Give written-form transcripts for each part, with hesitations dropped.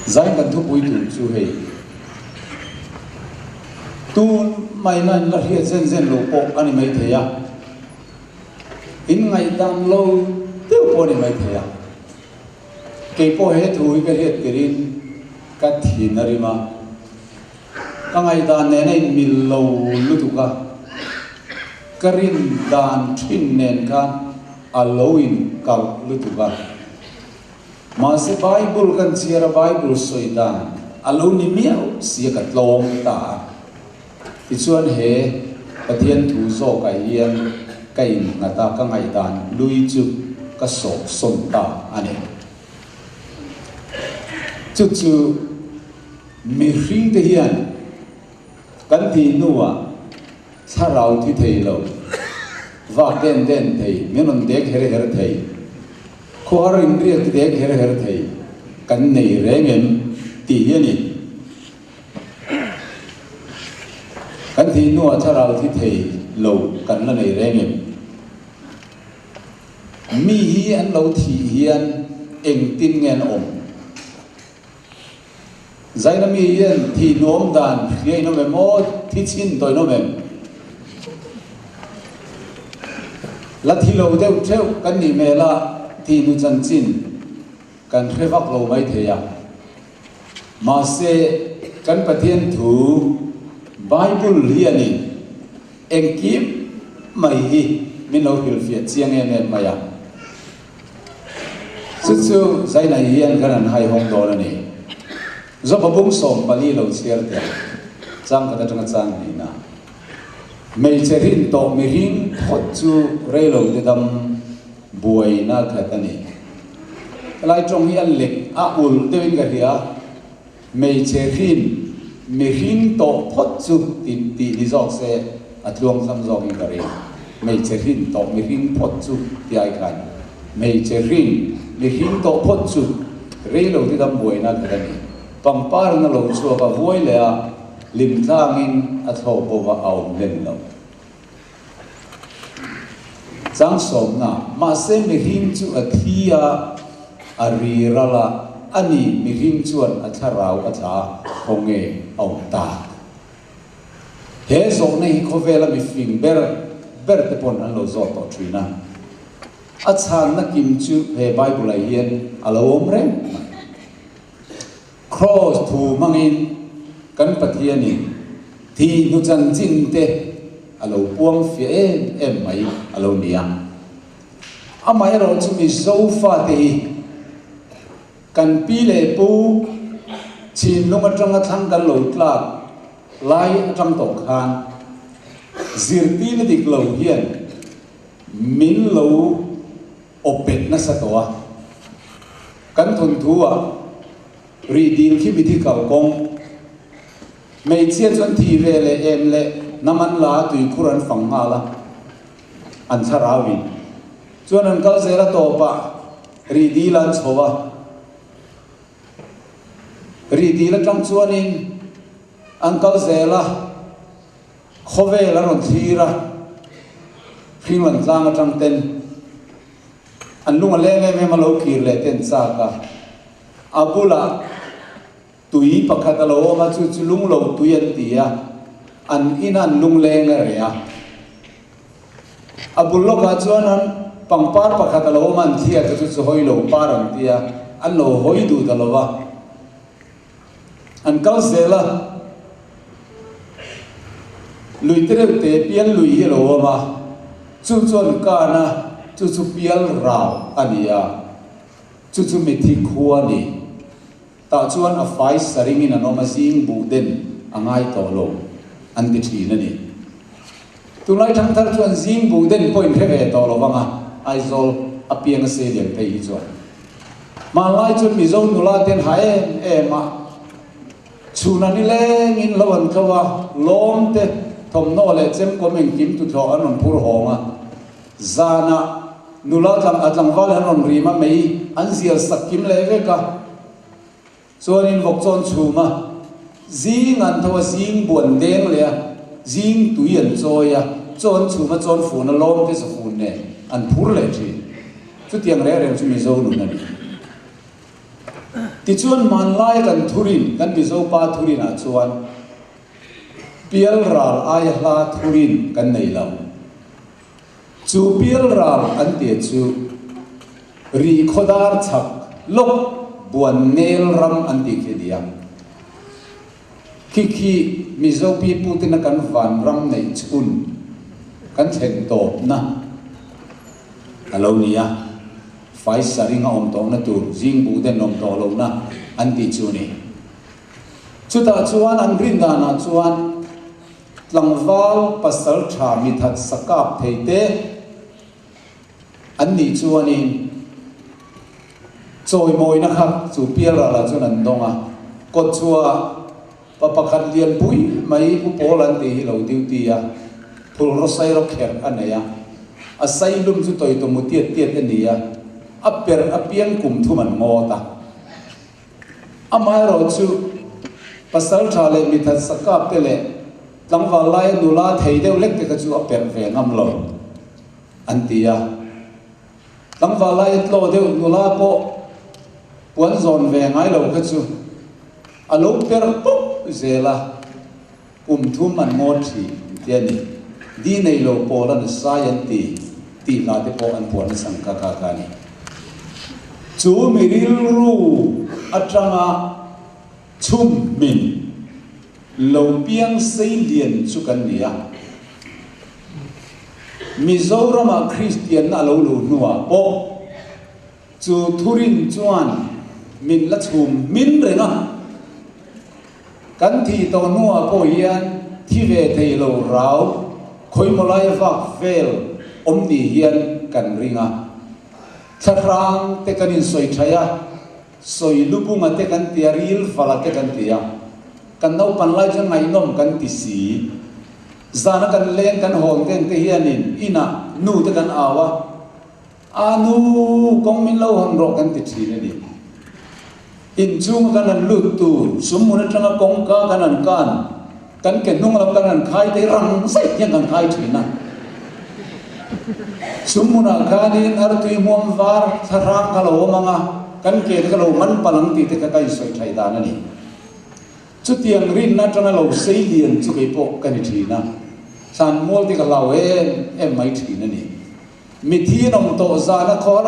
Zain kan thupui tur chu hei tun maina in la hriat zen zen lo pawh a ni maithei a, in ngaihdan lo deuh pawh a ni maithei a. Kei pawh he thu hi ka hriat tirin ka thin a rim a, ka ngaihdan nen a inmil lo lutuk a, ka rin dan thin nen khan a lo inkalh lutuk a. Mahse Bible kan chhiar a, Bible sawi dan a lo ni miau si a ka tlawm ta a. Tichuan he Pathian thu zawkah hian ka innghat a, ka ngaihdan hlui chu ka sawhsawn ta a ni. Chu chu mihringte hian kan tih hnuah thlarau thi thei lo, vak den den thei, min rawn dek her her thei, khuahar inriak dek her her thei kan nei reng em tih hi a ni. Kan thih hnuah thlarau thi thei lo kan la nei reng em? Mi hi an lo thih hian engtin nge an awm? Zaina mi hian thih nuam dan hria in awm em aw? Thi chhin tawh in awm em? La thi lo deuh theuh kan nih hmel a, thih hnu chanchin kan hre vak lo maithei a. Mahse, kan Pathian thu Bible hianin engkim mai hi min lo hrilhfiah chiang em em mai a. Chu chu Zainai hian kan han haihawng dawn a ni. Joba bung 14 lo chhiar teh ang, chang khat atanga chang hnihna. Hmeichhe rin tawh mihring phawt chu reilo te dam buaina khat a ni. Helai tawng hi a lek a ulh deuhin ka hria, hmeichhe hrin mihring tawh phawt chu tih tih ni zawk se a tluang thlam zawkin ka ring. Hmeichhe hrin tawh mihring phawt chu ti ai khan hmeichhe hrin mihring tawh phawt chu rei lo ti dam buaina khat a ni. Pangpar in a lo chhuak a vuai leh a, hlim tlangin a thlawk bo va a awm hlen lo. Chang sawmna, Mahse mihring chu a thi a, a ri ral a, a ni, mihring chuan a thlarau a tla khaw nge a awm tak? He zawhna hi khawvela mifing ber ber te pawn an lo zawt tawh thin a. A chhanna kim chu he Bible-ah hian a lo awm reng mai. Kraws thu hmangin kan Pathianin thih hnu chanchin te a lo puang fiah em em mai a lo ni a. Amaherawh chu Mizo fate hi kan pi leh pu chhinlung atanga thlang kan lo tlak lai atang tawh khan zirtirna dik lo hian min lo awpet nasa tawh a. Kan thawnthu ah rih dil khi mithi kal kawng. Hmeichhia chuan thi ve leh em leh hnam an la a tuikhur an fang nghal a, an thlarau in. Chuan an kal zel a tawp ah rih dil an chho a. Rih dil atang chuan in an kal zel a, khawvel an rawn thlir a, Hringlan tlang atang ten. An lung a leng em em a lo kir leh ten chak a, a bulah tui pakhat a lo awm a, chu chu lung lo tui an ti a, an ina an lung leng a reh a. A bul lawkah chuan an pangpar pakhat a lo awm a, an thliak a, chu chu hawi lo par an ti a, an lo hawi duh ta lo va. An kal zel a, lui te reuh te pial lui hi a lo awm a, chu chuan kan a, chu chu pial rau a ni a, chu chu mithi khua a ni. Tah chuan a fai saringin an awm a, zing buh den a ngai tawh lo an ti thin a ni. Tunlai thangthar chuan zing buh den pawh in hre ve tawh lo vang a, Aizawl a piang a sei lian phei hi chuan. Hmanlai chuan Mizo nula ten ha em em a, chhun a nileng in lo an tlo a, lawm te, thawmhnaw leh chemkawm engkim tuthlawh an rawn phur hawng a, zanah nula tlang a tlangval an rawn rim a, mei an zial sak kim leh vek a. Chuanin vawk chawn chhum a, zing an tho a, zing buan deng leh a, zing tui an chawi a, chaw an chhum a, chawn fun a, lawm te safun nen an phur leh thin. Chutiang reng reng chu Mizo nun a ni. Tichuan hmanlaia kan thurin, kan Mizo pa thurinah chuan Pialral aia hla thurin kan nei lo. Chu Pialral an tia chu Rih khawdar chhak lawk buan nel ram an tih khi a ni a. Khi khi Mizo piputena kan vanram neih chhun kan thlen tawpna a lo ni a. Faisaring a awm tawhna tur zingbuh den awm tawh lohna an tih chu a ni. Chutah chuan an rin danah chuan tlangval pasal tha mithat sakap thei te an nih chuanin chawimawina kha chu pialralah chuan an dawng a, kawtchhuah Pa pakhat lianpui mai Pu Paul an tih hi lo duty a, phulraw sairaw kherh a nei a, a sailum chu tawitamu tiat tiat a ni a, a perh apiang kum thum an ngawt a. Amaherawh chu pasal tha leh mithat sakap te leh tlangval laia nula thei deuh lek te kha chu a perh ve ngam lo an ti a. Tlangval laia tlaw deuh nula pawh puan zawn ve ngai lo kha chu A lo per pawp zel a, kum thum an ngaw thin ti a ni. Di nei lo pawl an sai an ti tih hla te pawh an puan nasa ang kha kha kha a ni. Chu mi rilru atanga chhum hmin lo piang sei lian chu kan ni a. Mizoramah Kristianna a lo luh hnuah pawh Chu thurin chuan min la chhum hmin reng a, kan thih tawh hnuah pawh hian thi ve thei lo rau khawimaw lai vak vel awm ni hian kan ring a. Thlahrang te kan insawi thaih a, sawi lubunga te kan ti a, ril vala te kan ti a, kan naupan lai chuan ngaihnawm kan ti si. Zana kan leng kan hawn veng te hianin inah nu te kan au a, A nu, kawng min lo hawn rawh kan ti thin a ni. Inchhunga kan han lut tur, sumhmun atanga kawngka kan han kan, kan ke hnung lam kan han khai te rang zet hian kan khai thin a. Sumhmunah khanin artui hmuam var thlahrang kha lo awm ang a, kan ke te kha lo man palh ang tih te kha ka insawi thaih dan a ni. Chutiang rinna atanga lo sei lian chu kei pawh ka ni thin a, thlanmual te ka hlau em em mai thin a ni. Mithi an awm tawh zan a khawr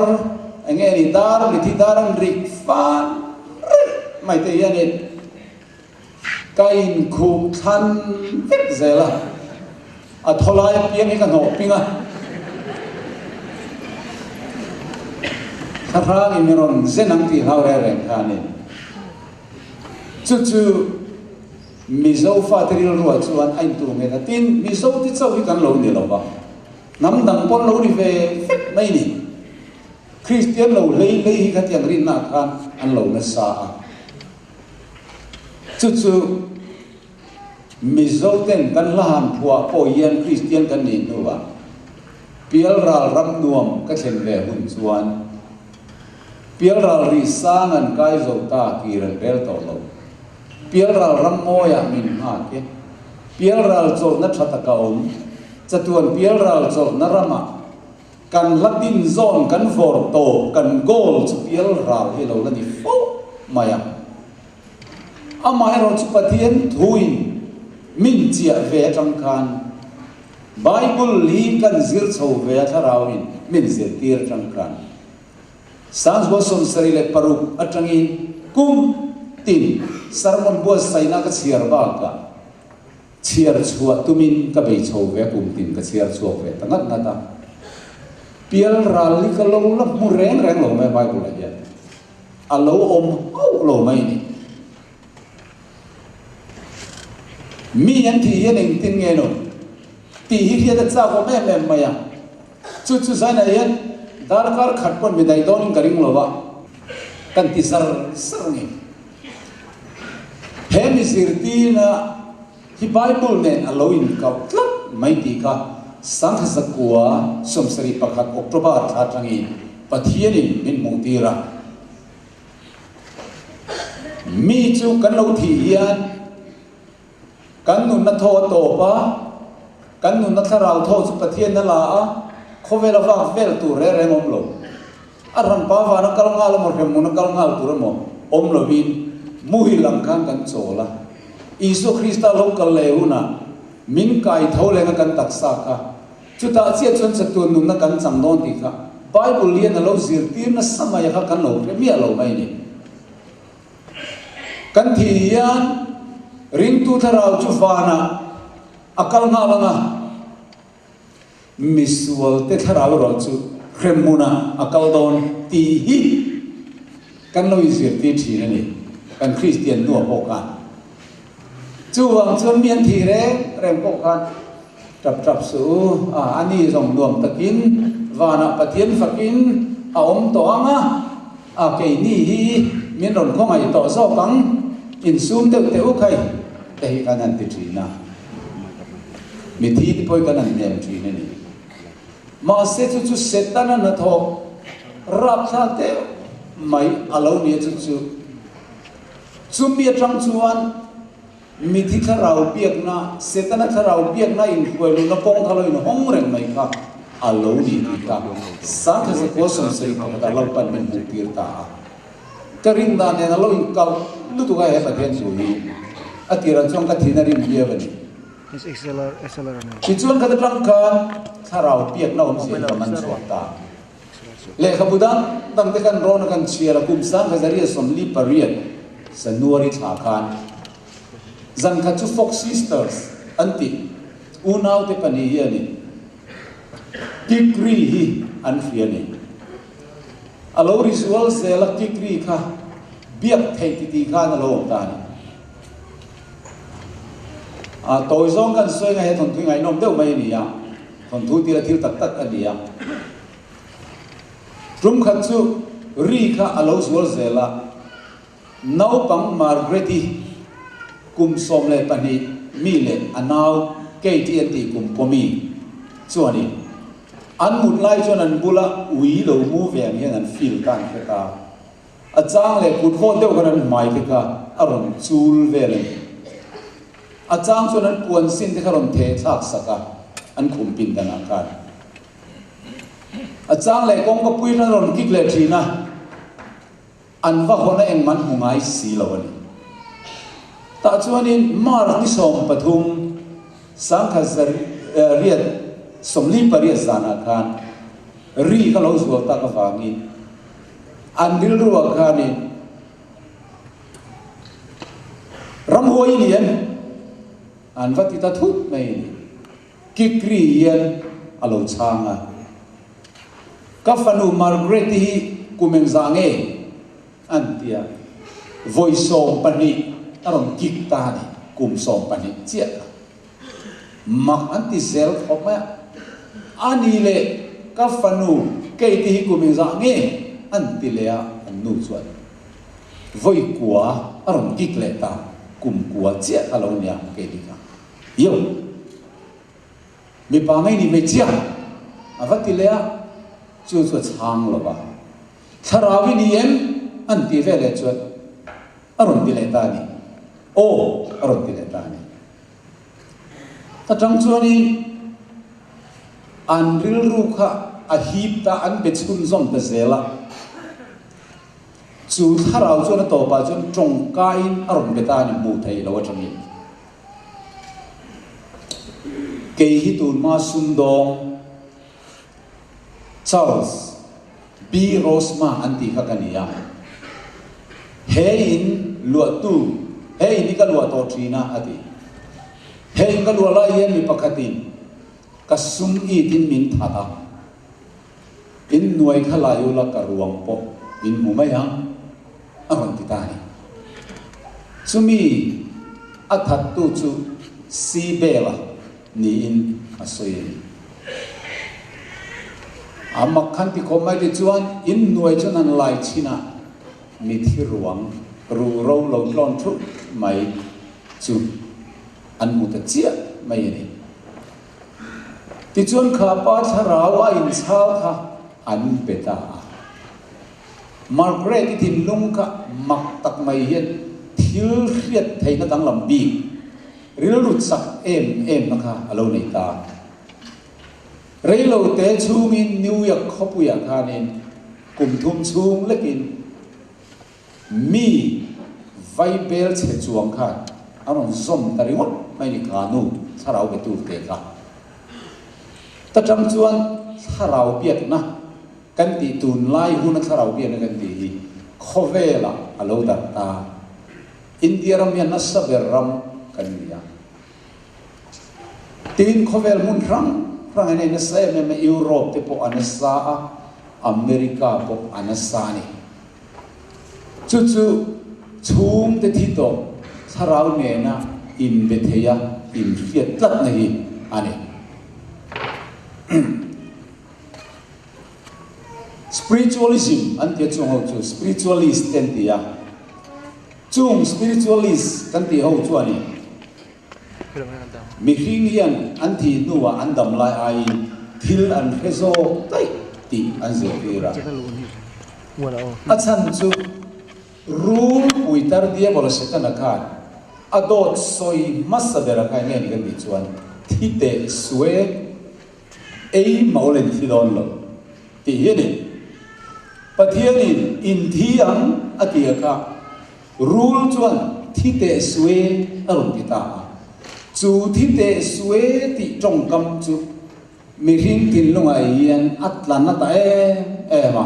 eng nge ni dar mithi dar an rik fan reng mai te hianin ka inkhuh thlan vek zel a, a thaw lai apiang hi ka hnawh ping a, thlahrang in rawn zen ang tih hlau reng reng khanin chu chu Mizo fate rilruah chuan a intur nghet a, tin Mizo te chauh hi kan lo ni lo va. Hnam dang pawn lo ri ve vek mai ni. Kristian lo hlei hlei hi khatiang rinna khan an lo nasa a. Chu chu Mizo ten kan hla han phuah pawh hian Kristian kan nih hnuah Pialral ram nuam ka thlen ve hun chuan Pialral ri sang an kai zo ta kir an rel tawh lo. Pialral ram mawiah min nghak e. Pialral chawlhna tha taka awm. Chatuan pialral chawlhna ramah kan hla tin zawn kan vawr tawp kan goal chu pialral hi lo la ni fo mai a. Amaherawh chu Pathian thuin min chiah ve atang khan Bible hi kan zir chho ve a thlarauin min zirtir atang khan Sanghua 76 atangin kum tin sermon buatsaihna ka chhiar bakah Chhiar chhuah tumin ka bei chho ve a, kum tin ka chhiar chhuak ve ta ngat ngat a. Pial ral hi ka lo la hmu reng reng lo mai a Bible ah hian. A lo awm hauh lo mai ni. Mi an thih hian engtin nge no tih hi hriat a chak awm em em mai a. Chu chu zainah hian darkar khat pawn mi daih dawnin ka ring lo va, kan ti zar zar a ni. He mi zirtirna hi Bible nen a lo inkauh tlat mai tih kha Sangha 71 October thla atangin Pathianin min hmuhtir a. Mi chu kan lo thih hian Kan nunna thaw a tawp a, kan nunna thlarau thaw chu Pathian a la a, khawvel a vak vel tur reng reng awm lo. A hranpa vana kal nghal emaw, hremhmun a kal nghal tur emaw Awm lovin muhil ang khan kan chawl a. Isua Krista lo kal leh hunah min kai tho leng a kan taksa kha. Chutah chiah chuan chatuan nunna kan chang dawn tih kha Bible hian a lo zirtir nasa mai kha kan lo hre miah lo mai a ni. Kan thih hian ringtu thlarau chu vanah a kal nghal ang a. Misualte thlarau erawh chu hremhmunah a kal dawn tih hi kan lo inzirtir thin a ni, kan Kristian hnuah pawh khan. Chuvang chuan mi an thih reng reng pawh khan tap tap suh u, a ani zawng nuam takin vanah Pathian fakin a awm tawh ang a, a keini hi min rawn khawngaih tawh zawk ang, insum deuh teh u khai te hi kan han ti thin a. Mithi te pawh hi kan han hnem thin a ni. Mahse chu chu Setana hnathawk rapthlak deuh mai a lo nia chu chu. Chumi atang chuan mithi thlarau biakna, Setana thlarau biakna inhruai luhna kawng kha lo inhawng reng mai kha a lo ni tih kha Sangthazakua sawmsarih pakhatah Lalpan min hmuhtir ta a. Ka rin dan nen a lo inkalh lutuk a he Pathian thu hi a tirah chuan ka thin a rim viau a ni. Tichuan khat atang khan thlarau piakna awmzia hi ka man chhuak ta. Lehkhabu dang dang te kan rawn a kan chhiar a kum 1948 January thla khan zan khat chu Fox Sisters an tih unaute pahnih hianin Kikri hi an hria a ni. A lo ri zual zel a Kikri kha biak theih ti tih khan a lo awm ta a ni. A tawi zawng kan sawi nga he thawnthu hi ngaihnawm deuh mai a ni a, thawnthu tila thil tak tak a ni a. Tum khat chu ri kha a lo zual zel a. Naupang Margaret-i kum 12 mi leh a nau Kate-i an tih kum pawmi chuanin an mut lai chuan an bula ui lo mu ve ang hian an feel ta an hre ta. A chang leh kut vawt deuh khan an hmai te kha a rawn chul vel a ni. A chang chuan an puan sin te kha rawn theh thlak sak a, an khum pindanah khan. A chang leh kawngka pui khan a rawn kik leh thin a. An va hawn a engmah an hmu ngai si lo a ni. Tah chuanin March ni 13, 1948 zanah khan ri ka lo zual tak avangin an rilruah khanin ramhuai i ni em? An va ti ta thut mai a ni. Kikri hian a lo chhang a. Ka fanu Margaret-i hi kum engzah nge? An ti a. Vawi 12 a rawn kik ta a ni, kum 12 chiah kha. Mak an ti zel khawp mai a. A ni leh ka fanu Kate-i hi kum engzah nge? An ti leh a, an nu chuan vawi kua a rawn kik leh ta, kum kua chiah kha lo nia Kate-i kha. Io! Mipa ngei ni hmeichhia a va ti leh a, chu chu a chhang lo va. Thlarau i ni em? an ti ve leh chuan a rawn ti leh ta a ni. Aw! a rawn ti leh ta a ni. Ta tang chuanin an rilru kha a hip ta, an be chhunzawm ta zel a. Chu thlarau chuan a tawpah chuan tawngkaiin a rawn be ta a ni, hmuh theih loh atangin. Kei hi tunhma sumdawng Charles B. Rosma an tih kha ka ni a. He in luahtu, he in hi ka luah tawh thin a, a ti. He in ka luah lai hian mi pakhatin ka sum it in min that a. In nuai kha lai ula ka ruang pawh in hmu mai ang, a rawn ti ta a ni. Chumi a thattu chu Sibela niin a sawi a ni. A mak khan ti khawp mai tichuan in nuai chuan an lai chhin a, mithi ruang ruhro lo tlawn thup mai chu an hmu ta chiah mai a ni. Tichuan kha pa thlarau a inchhal kha an pe ta a. Margaret-i thinlung kha mak tak mai hian thil hriat theihna danglam bik, rilru chak em emna kha a lo nei ta. Reilote chhungin New York khawpuiah khanin kum thum chhung lekin. Mi vaibel chhe chuang khan a rawn zawm ta ringawt mai ni kha nu thlarau be tur te kha. Ta tang chuan thlarau biakna kan tih tunlai huna thlarau biakna kan tih hi khawvelah a lo darh ta. India ram hian nasa ber ram kan ni a. Tin, khawvel hmun hrang hrang in a nasa em em a, Europe te pawh a nasa a, America pawh a nasa a ni. Chu chu chhungte thi tawh thlarau nena inbe theia inhriat tlatna hi a ni. Spiritualism an tia chung ho chu spiritualist te an ti a. Chung spiritualist kan tih ho chuanin mihring hian an thih hnuah an dam lai aiin thil an hre zawk daih tih an zirtir a. A chhan chu rul puitar Diabola Setana khan a dawt sawi hmasa ber a kha eng nge ni kan tih chuan thi teh sue Ei mawl in thi dawn lo tih hi a ni. Pathianin in thi ang a ti a kha rul chuan thi teh sue a rawn ti ta a. Chu thi teh sue tih tawngkam chu mihring thinlungah hian a tla na ta em em a.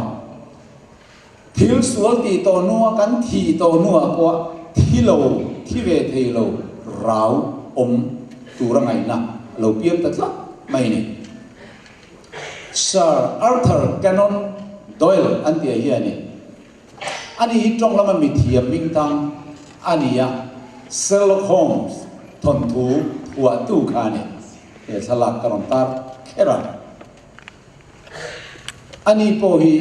Thil sual tih tawh hnua kan thih tawh hnuah pawh thi lo, thi ve thei lo rau awm tura ngaihna a lo piang ta tlat mai a ni. Sir Arthur Canon Doyle an tih hi a ni. Ani hi tawng lama mithiam hmingthang a ni a, Sherlock Holmes thawnthu phuahtu kha a ni. He thlalak ka rawn tar kher a. Ani pawh hi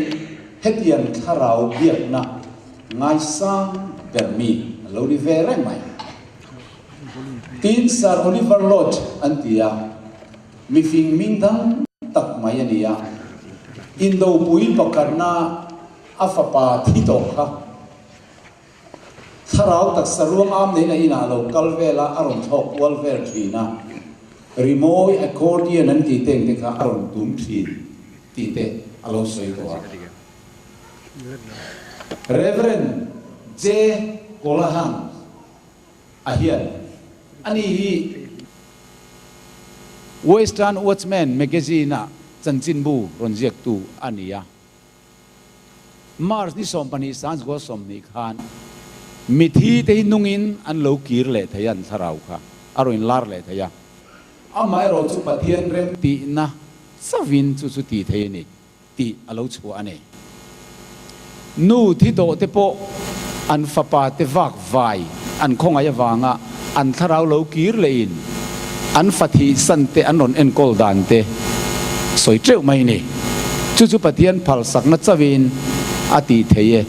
hetiang thlarau biakna ngaisang ber mi a lo ni ve reng mai. Tin, Sir Oliver Lodge an ti a, mifing hming dang tak mai a ni a, Indopui pakhatna a fapa thi tawh kha Thlarau taksa ruang am neiin a inah lo kal vel a, a rawn thlawk kual vel thin a, rimawi accordion an tih te engte kha a rawn tum thin tih te a lo sawi tawh a. Rev. J. Colahan a hian ani hi Western Watchman magazine-a chanchinbu rawn ziaktu a ni a. March ni 12 Sanzgua 20 khan mithi te hi nungin an lo kir leh thei a, an thlarau kha a rawn inlar leh thei a. Amaherawh chu Pathian rem tihna chauhin chu chu tih thei a ni tih a lo chhuah a ni. Nu thi tawh te pawh an fapa te vak vai an khawngaih avanga an thlarau lo kir lehin an fa thih san te an rawn enkawl dan te sawi teuh mai ni. Chu chu Pathian phalsakna chauhin a tih thei e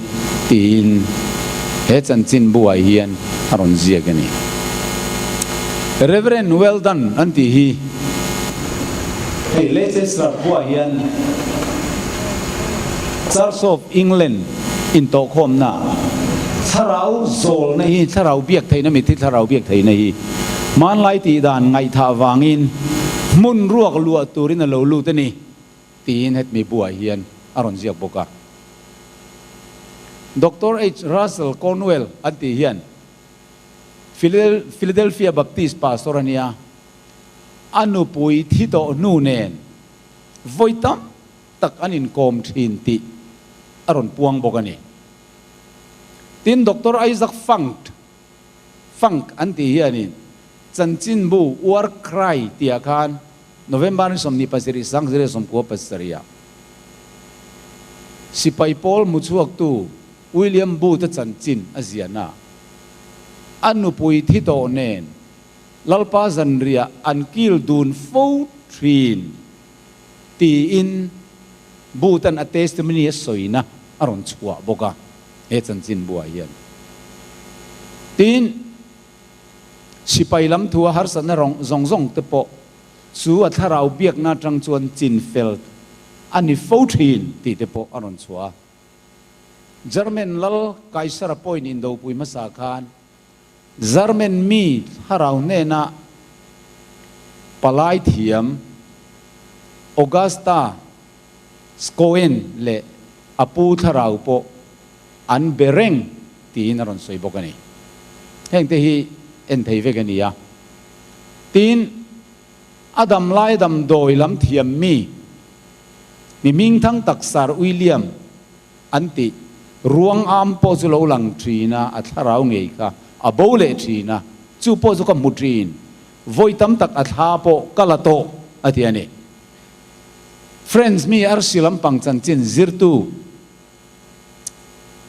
tiin he chanchin buai hian a rawn ziak a ni. Reverend Weldon an tih hi. Hei Leicester khua hian Church of England intawhkhawmna thlarau zawlna hi, thlarau biak theihna, mitthi thlarau biak theihna hi hmanlai tih dan ngaihthah vangin hmun ruak luah turin a lo lut a ni tiin hetmi buah hian a rawn ziak bawk a. Doctor H. Russell Cornwell an tih hian Philadelphia Baptist pastor a nia. A nupui thi tawh hnu nen vawi tam tak an inkawm thin tih a rawn puang bawk a ni. Tin, Doctor Isaac Funk, Funk an tih hianin chanchinbu War Cry tihah khan November ni 27 1997 ah sipai pawl hmuchhuaktu William Booth-a chanchin a ziahna a nupui thi tawh nen Lalpa zanriah an kil dun fo thin tiin Booth-a'n a testimony a sawina a rawn chhuah bawk a, he chanchin buah hian. Tin, sipai lam thua harsatna rawng zawng zawng te pawh chu a thlarau biakna atang chuan chin fel a ni fo thin tih te pawh a rawn chhuah a. German lal Kaisara pawhin indopui hmasa khan German mi thlarau hnenah palai thiam Augusta Schoen leh a pu thlarau pawh an be reng. tiin a rawn sawi bawk a ni. Hengte hi en thei vek a ni a. Tin, a dam lai damdawi lam thiam mi, mi hmingthang tak Sir William an tih ruang am pawh chu lo lang thin a, a thlarau ngei kha a bo leh thin a, chu pawh chu ka hmu thin, vawi tam tak a thla pawh ka la tawh a ti a ni. French mi arsi lampang chanchin zirtu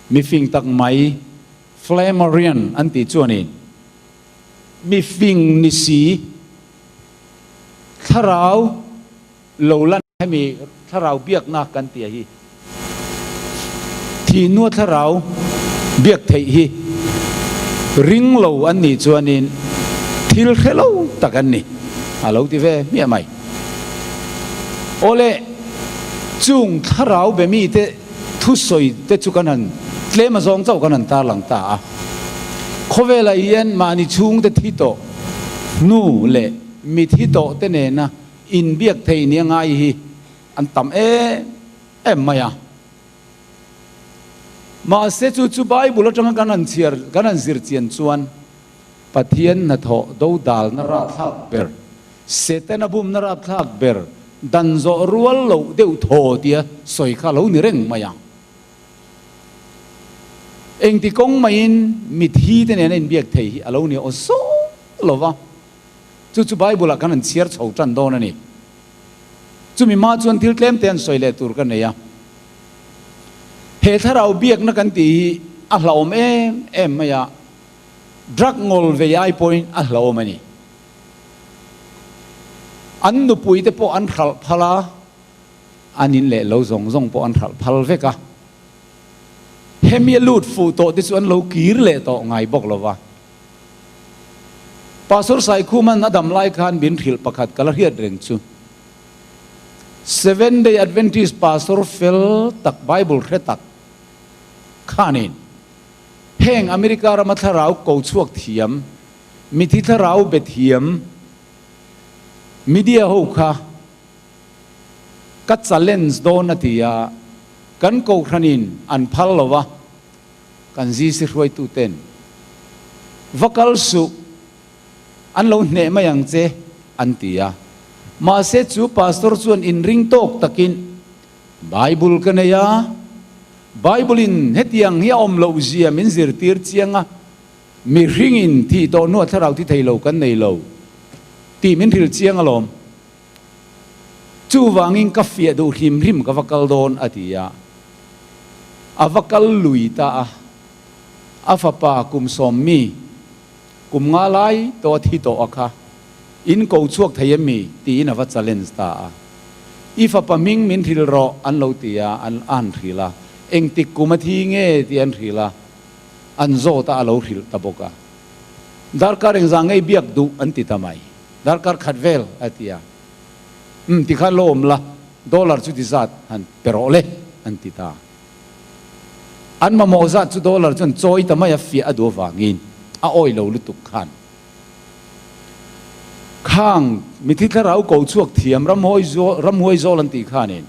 mifing tak mai Flammarion an tih chuanin mifing ni si thlarau lo lan hemi thlarau biakna kan tia hi thihnu a thlarau biak theih hi ring lo an nih chuanin thil hre lo tak an ni a lo ti ve hmiah mai. Awle, chung thlarau be mite thusawi te chu kan han tlem a zawng chauh kan han tarlang ta a. Khawvelah hian mahni chhungte thi tawh hnu leh mi thi tawh te nena inbiak thei nia ngai hi an tam em em mai a. Mahse chu chu Bible atanga kan han chhiar kan han zir chian chuan Pathian hnathawh dodalna rapthlak ber, Setana bumna rapthlak ber, dan zawh rual loh deuh thaw tia sawi kha a lo ni reng mai ang. Engti kawng maiin mithi te nena inbiak thei hi a lo ni aw zawk lo va, chu chu Bible-ah kan han chhiar chho tan dawn a ni. Chumi hma chuan thil tlem te an sawi leh tur ka nei a. He thlarau biakna kan tih hi a hlauhawm em em mai a, Drug ngawl vei ai pawhin a hlauhawm a ni. An nupui te pawh an hralh phal a, an in leh lo zawng zawng pawh an hralh phal vek a. Hemi a lut fuh tawh te chu an lo kir leh tawh ngai bawk lo va. Pastor Saikhuman a dam lai khan min hrilh pakhat ka la hriat reng chu. Seven Day Adventist Pastor fel tak Bible hre tak khanin Heng America rama thlarau ko chhuak thiam, mithi thlarau be thiam media ho kha ka challenge dawn a ti a, kan kohhranin an phal lo va, kan GC hruaituten va kal suh, an lo hneh mai ang che an ti a. Mahse chu pastor chuan inring tawk takin Bible ka nei a, Bible-in hetiang hi a awm loh zia min zirtir chiang a, mihringin thih tawh hnuah thlarau thi thei lo kan nei lo tih min hrilh chiang alawm. Chuvangin ka fiah duh hrim hrim ka va kal dawn a ti a, a va kal lui ta a, a fapa kum sawmmi kum nga lai tawh a thi tawh a kha in ko chhuak thei em mi tiin a va challenge ta a. I fapa hming min hrilh rawh an lo ti a, an an hrilh a. Engtik kum a thi nge tih an hrilh a, an zawt a, a lo hrilh ta bawk a. Darkar engzah ngei biak duh an ti ta mai. Darkar khat vel a ti a. Umm tikhan lo awm la, dollar chu ti zat han pe rawh le an ti ta. An mamawh zat chu dollar chuan chawi ta mai a, fiah a duh avangin a awi lo lutuk khan. Khang mithi thlarau ko chhuak thiam ramhuai ramhuai zawl an tih khanin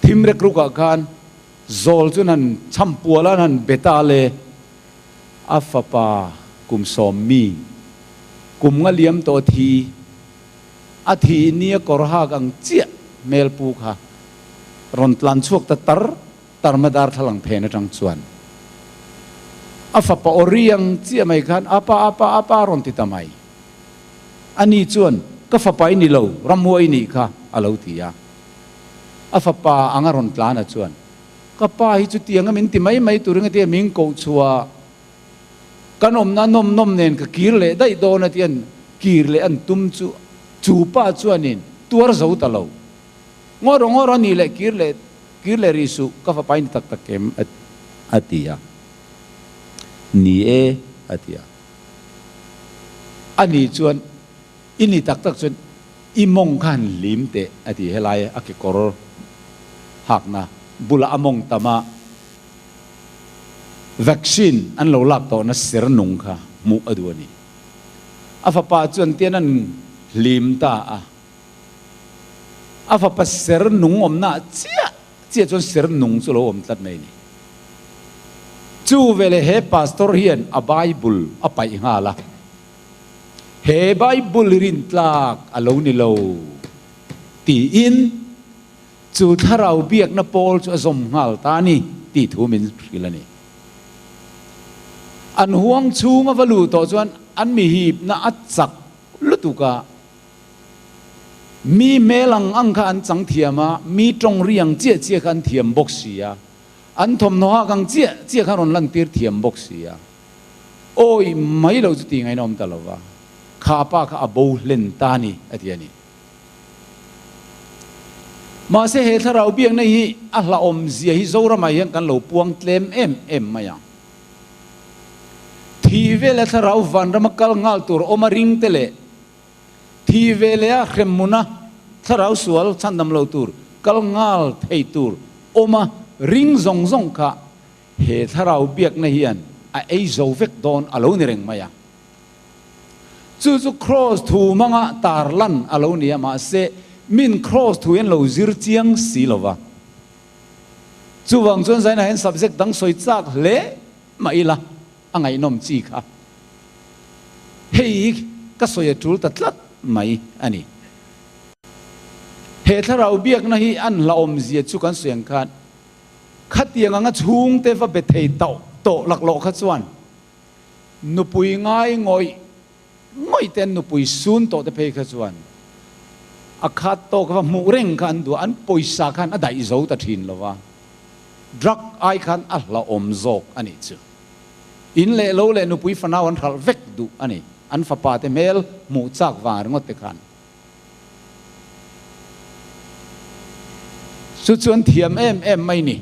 thim rek rukah khan zawl chu nan chham pual a nan be ta le a fapa kum sawm mi kum nga liam tawh a thi a thi nia kawr hak ang chiah hmel pu kha rawn tlan chhuak ta tar Tarma darthlalang phen atang chuan a fapa aw riang chiah mai khan apa apa apa a rawn ti ta mai. Ani chuan ka fapa i ni lo, ramhuai i nih kha a lo ti a. A fapa anga rawn tlan a chuan ka pa hi chutiang a min ti mai mai turin a ti a, min koh chhuah kan awmna nawm nawm nen ka kir leh daih dawn a ti a, kir leh an tum chu chu pa chuanin tuar zo ta lo. Ngaw rawh ngaw rawh a nih leh kir leh Kir leh rih suh, ka fapa i ni tak tak em? a ti a. Ni e, a ti a. A ni chuan, I ni tak tak chuan i mawng kha han hlim teh, a ti. Helai a kekawr hakna bulah a mawng tam a, vaccine an lo lak tawhna ser nung kha hmuh a duh a ni. A fapa chuan tian an hlim ta a. A fapa ser nung awmna ah chiah chiah chuan ser nung chu lo awm tlat mai a ni. Chu veleh he pastor hian a Bible a paih nghal a. He Bible hi rintlak a lo ni lo tiin chu thlarau biakna pawl chu a zawm nghal ta a ni tih thu min hrilh a ni. An huang chhung a va luh tawh chuan an mihipna a chak lutuk a. Mi hmel ang ang kha an chang thiam a, mi tawng ri ang chiah chiah kha an thiam bawk si a, an thawmhnaw hak ang chiah chiah kha rawn lantir thiam bawk si a. Awi mai lo chu tih ngaihna awm ta lo va, kha pa kha a bo hlen ta a ni, a ti a ni. Mahse he thlarau biakna hi a hlauhawm zia hi Zoramah hian kan lo puang tlem em em mai ang. Thi vela thlarau vanrama kal nghal tur awm a ring te leh thi ve leh a hremhmuna thlarau sual chhandam lo tur kal nghal thei tur awm a ring zawng zawng kha he thlarau biakna hian a ei zo vek dawn a lo ni reng mai a. Chu chu Kraws thu hmanga tar lan a lo ni a, mahse min Kraws thu hian lo zir chiang si lo va. Chuvang chuan zainah hian subject dang sawi chak hle mah ila a ngaihnawm chi kha. Hei hi ka sawi a tul ta tlat mai a ni. He thlarau biakna hi an hlauhawm zia chu kan sawi ang khan khatiang anga chhungte va be thei tauh tawh laklawh kha chuan nupui ngai ngawih ngawih te an nupui sun tawh te phei kha chuan a khat tawk va hmuh reng kha an duh a, an pawisa khan a daih zo ta thin lo va, drug ai khan a hlauhawm zawk a nih chu. In leh lo leh nupui fanau an hralh vek duh a ni, an fapa te hmel hmuh chak vang ringawt te khan. Chu chu an thiam em em mai ni.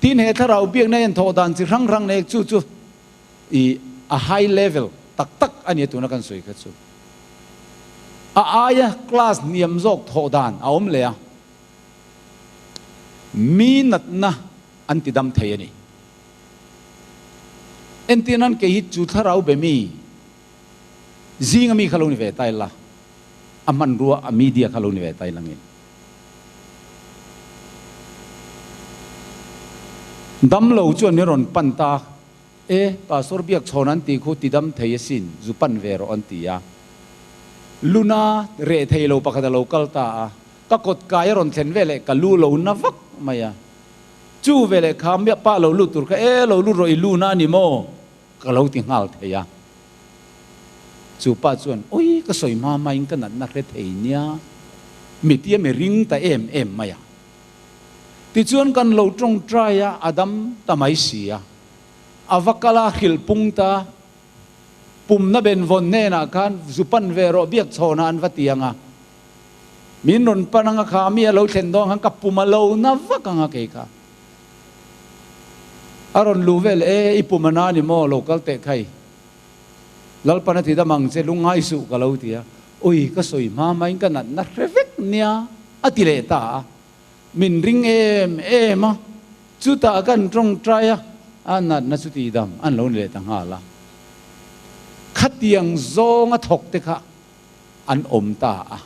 Tin he thlarau biakna hian thawh dan chi hrang hrang nei chu chu i a high level tak tak a nia tuna kan sawi kha chu. A aia class hniam zawk thawh dan a awm leh a, mi natna an ti dam thei a ni. Entir nan kei hi chu thlarau be mi zinga mi kha lo ni ve ta ila, a hmanrua a media kha lo ni ve ta ila nge. Damlo chuan min rawn pan ta, E, Pastor Biakchhawn an tih khu tidam thei asin, zu pan ve rawh an ti a. Luna reh thei lo pakhat a lo kal ta a, ka kawt kai a rawn thlen veleh ka lu lo na vak mai a. Chu veleh kha miah pa lo lut tur kha, E, lo lut rawh i lu na a ni maw? Ka lo ti nghal thei a. Chu pa chuan, Ui, ka sawi hma hmain ka natna hre thei nia, mi tia mi ring ta em em mai a. Tichuan kan lo tawngtai a, a dam ta mai si a. A va kal a, hrilh pung ta, pumna benvawn hnenah khan zu pan ve rawh biakchhawnah an va ti ang a. Min rawn pan ang a, kha mi a lo thlen dawn khan ka pum a lo na vak ang a kei kha. A rawn luh vel e, i pum a na ni maw, lo kal teh khai. Lalpan a ti dam ang che, lungngai suh ka lo ti a. Ui, ka sawi hma hmain ka natna hre vek nia, a ti leh ta a. Min ring em em a, chutah kan tawngtai a, a natna chu ti dam an lo ni leh ta nghal a. Khatiang zawnga thawk te kha an awm ta a.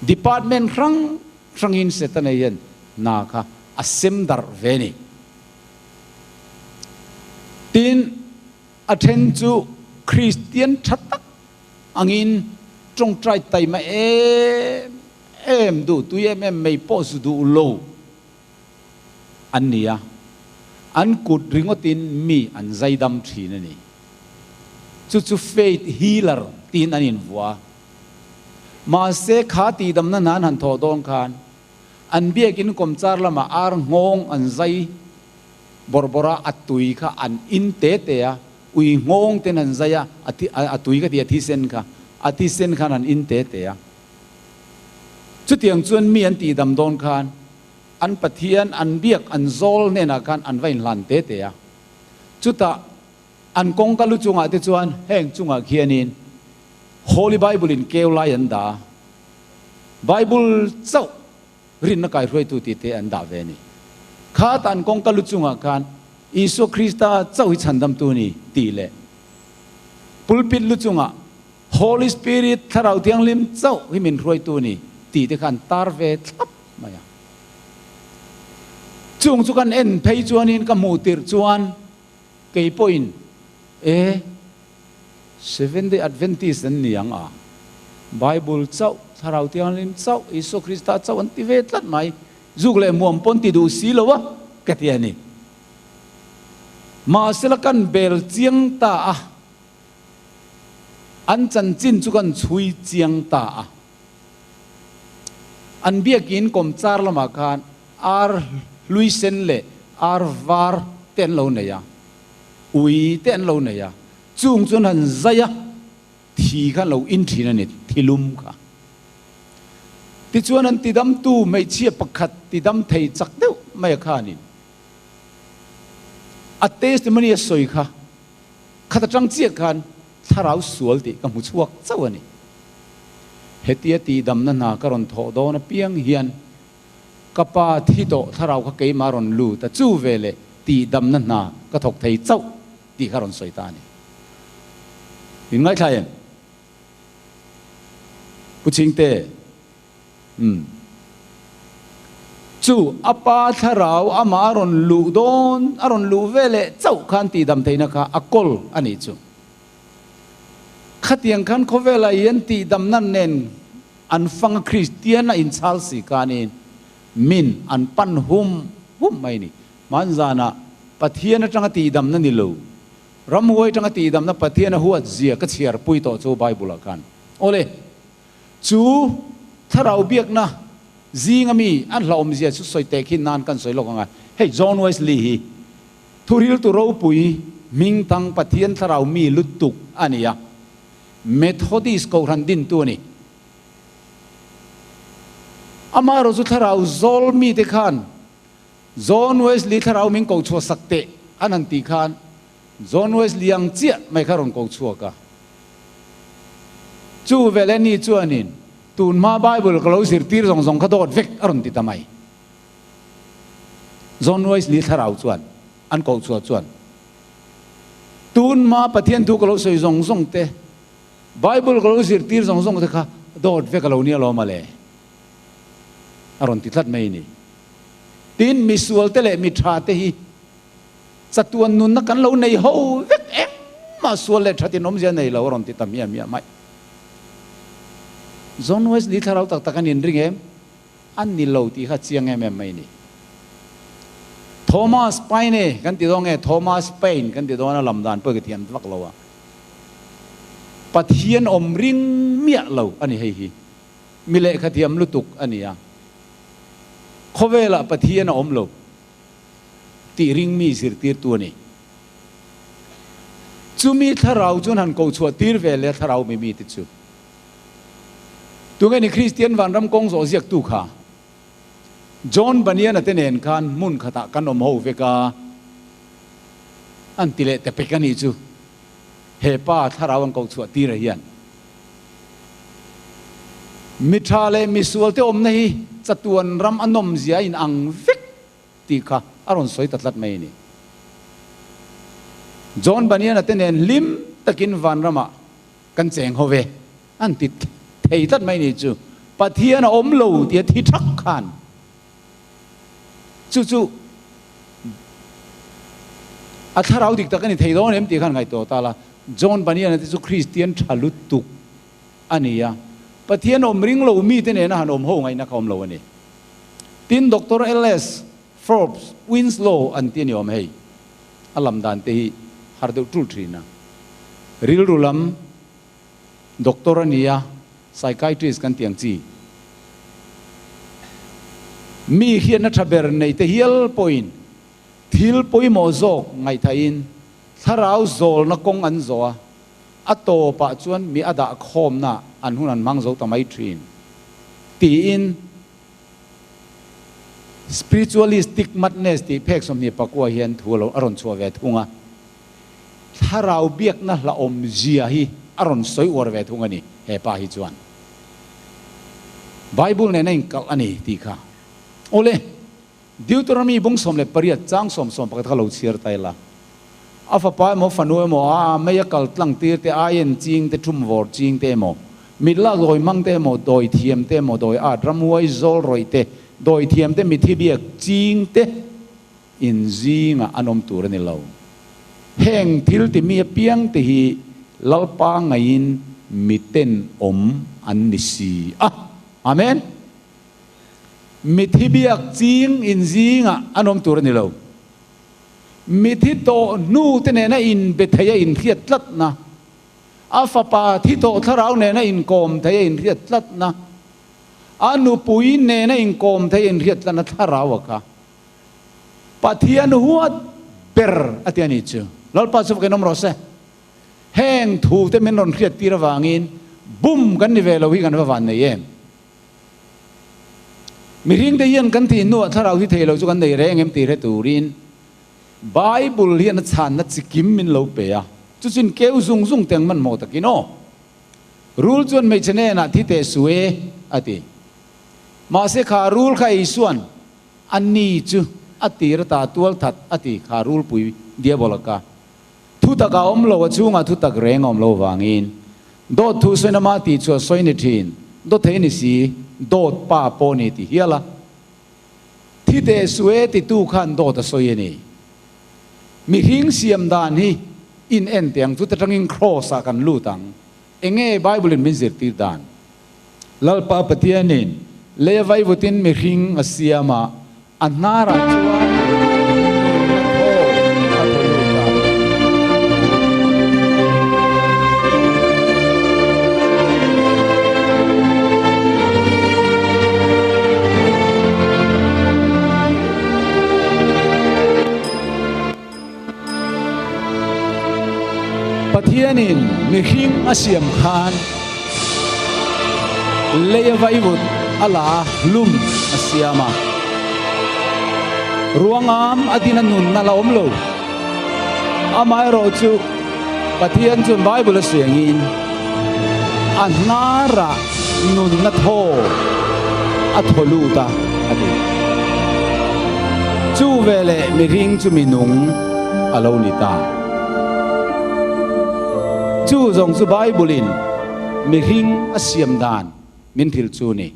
Department hrang hrangin Setana hian hna kha a sem darh ve ni. Tin, a then chu Kristian tha tak angin tawngtai taima em em duh, tui em em mai pawh zu duh lo an ni a, an kut ringawtin mi an zaidam thin a ni. Chu chu faith healer tiin an invuah a. Mahse, kha tihdamna hna an han thawh dawn khan an biakin kawmchar lamah ar nghawng an zai bawrh bawrh a, a tui kha an in te te a, ui nghawng ten an zai a, a tui ka ti a thisen kha, a thisen khan an in te te a. Chutiang chuan mi an tihdam dawn khan an Pathian an biak an zawl hnenah khan an va inhlan te te a. Chutah an kawngka lu chungah te chuan heng chungah khianin Holy Bible in keu lai an dah a, Bible chauh rinna kaihruaitu tih te an dah ve a ni. Kha tan kawngka lu chungah khan Isua Krista chauh hi chhandamtu ni tih leh pulpit lu chungah Holy Spirit, Thlarau Thianghlim chauh hi min hruaitu ni tih te kha an tar ve thlap mai a. Chung chu kan en phei chuanin ka hmuh tirh chuan kei pawhin e Seventh Day Adventist an ni ang a, Bible chauh, Thlarau Thianghlim chauh, Isua Krista chauh an ti ve tlat mai, zuk leh muam pawn ti duh si lo a ka ti a ni. Mahsela kan bel chiang ta a, an chanchin chu kan chhui chiang ta a. An biakin kawmchar lamah khan ar hlui sen leh ar var te an lo nei a, ui te an lo nei a, chung chuan han zai a, thi kha an lo in thin a ni, thilum kha. Tichuan an tidamtu hmeichhia pakhat tidam thei chak deuh mai a khanin a testimony a sawi kha khat atang chiah khan Thlarau sual tih ka hmu chhuak chauh a ni. Hetia tihdamna hna ka rawn thawh dawn apiang hian ka pa thi tawh thlarau kha keimah rawn lut a, chu veleh tihdamna hna ka thawk thei chauh tih kha rawn sawi ta a ni. In ngaithla em? Pu Chhingte. Umm. Chu a pa thlarau amah a rawn luh dawn, a rawn luh ve leh chauh khan tihdam theihna kha a kawl a nih chu. Khatiang khan khawvelah hian tihdamna nen an fang a Kristian a inchhal si khanin min an pan hum hum mai a ni. Hmanzanah Pathian atanga tihdamna ni lo, ramhuai atanga tihdamna Pathian a huat zia ka chhiarpui tawh chu Bible-ah khan. Awle. Chu thlarau biakna zinga mi an hlauhawmzia chu sawi teh khin nan kan sawi lawk ang a. Hei John Wesley hi thuriltu ropui hmingthang Pathian thlarau mi lutuk a ni a, Methodist kohhran dintu a ni. Amaherawhchu chu thlarau zawl mite khan John Wesley thlarau min ko chhuah sak teh an han tih khan John Wesley ang chiah mai kha rawn ko chhuak a. Chu veleh ni chuanin tun hma Bible ka lo zirtir zawng zawng kha dawt vek a rawn ti ta mai. John Wesley thlarau chuan an koh chhuah chuan tun hma Pathian thu ka lo sawi zawng zawng te, Bible ka lo zirtir zawng zawng te kha dawt vek a lo nia lawm a le a rawn ti tlat mai a ni. Tin, misual te leh mi tha te hi Chatuan nunna kan lo nei ho vek engmah sual leh thatin awmzia nei lo a rawn ti ta miah miah mai. John Wesley thlarau tak tak an inring em? An ni lo tih kha chiang em em mai ni. Thomas Paine kan ti dawn nge Thomas Paine kan ti dawn a lam dan pawh ka thiam vak lo a. Pathian awm ring miah lo a ni hei hi. Mi lehkha thiam lutuk a ni a. Khawvelah Pathian a awm lo. Tih ringmi zirtirtu a ni. Chumi thlarau chuan han ko chhuah tir ve leh a thlarau mi mite chu. Tunge ni Kristian vanram kawng zawh ziaktu kha? John Bunyan-a te nen khan hmun khatah kan awm ho vek a, an ti leh ta pek a nih chu. He pa thlarau an ko chhuah tir ah hian mi tha leh mi sual te awmna hi chatuan ram a nawmzia a inang vek tih kha a rawn sawi ta tlat mai a ni. John Bunyan-a te nen hlim takin vanramah kan cheng ho ve an ti thei tlat mai a ni chu. Pathian a awm lo tia thi thak khan chu chu a thlarau dik tak a ni thei dawn em tih khan ngaihtuah ta la. John Bunyan-a te chu Kristian tha lutuk a ni a, Pathian awm ring lo mite nena han awm ho ngaihna kha awm lo a ni. Tin, Doctor LS. Forbes Winslow an ti a ni awm hei. A lam dan te hi har deuh tul thin a. Rilru lam doctor a ni a, psychiatrist kan tih ang chi. Mi hian a tha ber nei te hial pawhin thil pawimawh zawk ngaihthahin thlarau zawlna kawng an zawh a, a tawpah chuan mi a dah khawmna an hun an hmang zo ta mai thin tiin Spiritualistic madness tih phek 24 hian thu a rawn chhuah ve thung a, thlarau biakna hlauhawm zia hi a rawn sawi uar ve thung a ni he pa hi chuan. Bible nen a inkalh a ni tih kha. Awle, Deuteronomy bung 18 chang 11 kha lo chhiar ta ila. A fapa emaw fanu emaw a mei a kal tlang tir te, aien ching te, thum vawr ching te emaw, mit lak dawi hmang te emaw, dawi thiam te emaw, dawi at, ramhuai zawl rawih te, dawi thiam te, mithi biak ching te. In zingah an awm tur a ni lo. Heng thil ti mi apiang te hi Lalpa ngaiin miten awm an ni si a. Amen. Mithi biak ching in zingah an awm tur a ni lo. Mithi tawh hnu te nena inbe thei a inhriat tlatna, a fapa thi tawh thlarau nena inkawm thei a inhriat tlatna, a nupui nena inkawm thei a inhriat tlatna thlarau a kha. Pathian huat ber a ti a ni chu. Lalpa chu vakin awm rawh se. Heng thu te min rawn hriat tir avangin bum kan ni ve lo hi kan va van nei em. Mihring te hian kan thih hnuah thlarau hi thei lo chu kan nei reng em tih hre turin Bible hian a chhanna chikim min lo pe a, chu chin keu zung zung teng hmanhmawh takin aw. Rul chuan hmeichhe hnenah thi teh su e a ti. Mahse kha rul kha Isuan A ni chu a tir ata tual that a ti kha rulpui diabola ka thutak a awm lo, a chhungah thutak reng a awm lo vangin dawt thu sawi nama tih chu a sawi ni thin, dawt thei ni si, dawt pa pawh ni ti hial a. Thi teh sue titu khan dawt a sawi a ni. Mihring siam dan hi in en teh ang chu ta tangin kraws ah kan lut ang. Enge Bible in min zirtir dan? Lalpa Pathianin lei a vaivutin mihring a siam a, a hnarah chuan nunna thaw a thaw lut a. Pathianin mihring a siam khan lei a vaivut a la a, hlum a siam a. Ruangam a din a nunna la awm lo. Amaherawh chu Pathian chuan Bible a siangin a hnarah nunna thaw a thaw lut a, a ti. Chu veleh mihring chu minung a lo ni ta. Chu zawng chu Bible-in mihring a siam dan min hrilh chu ni.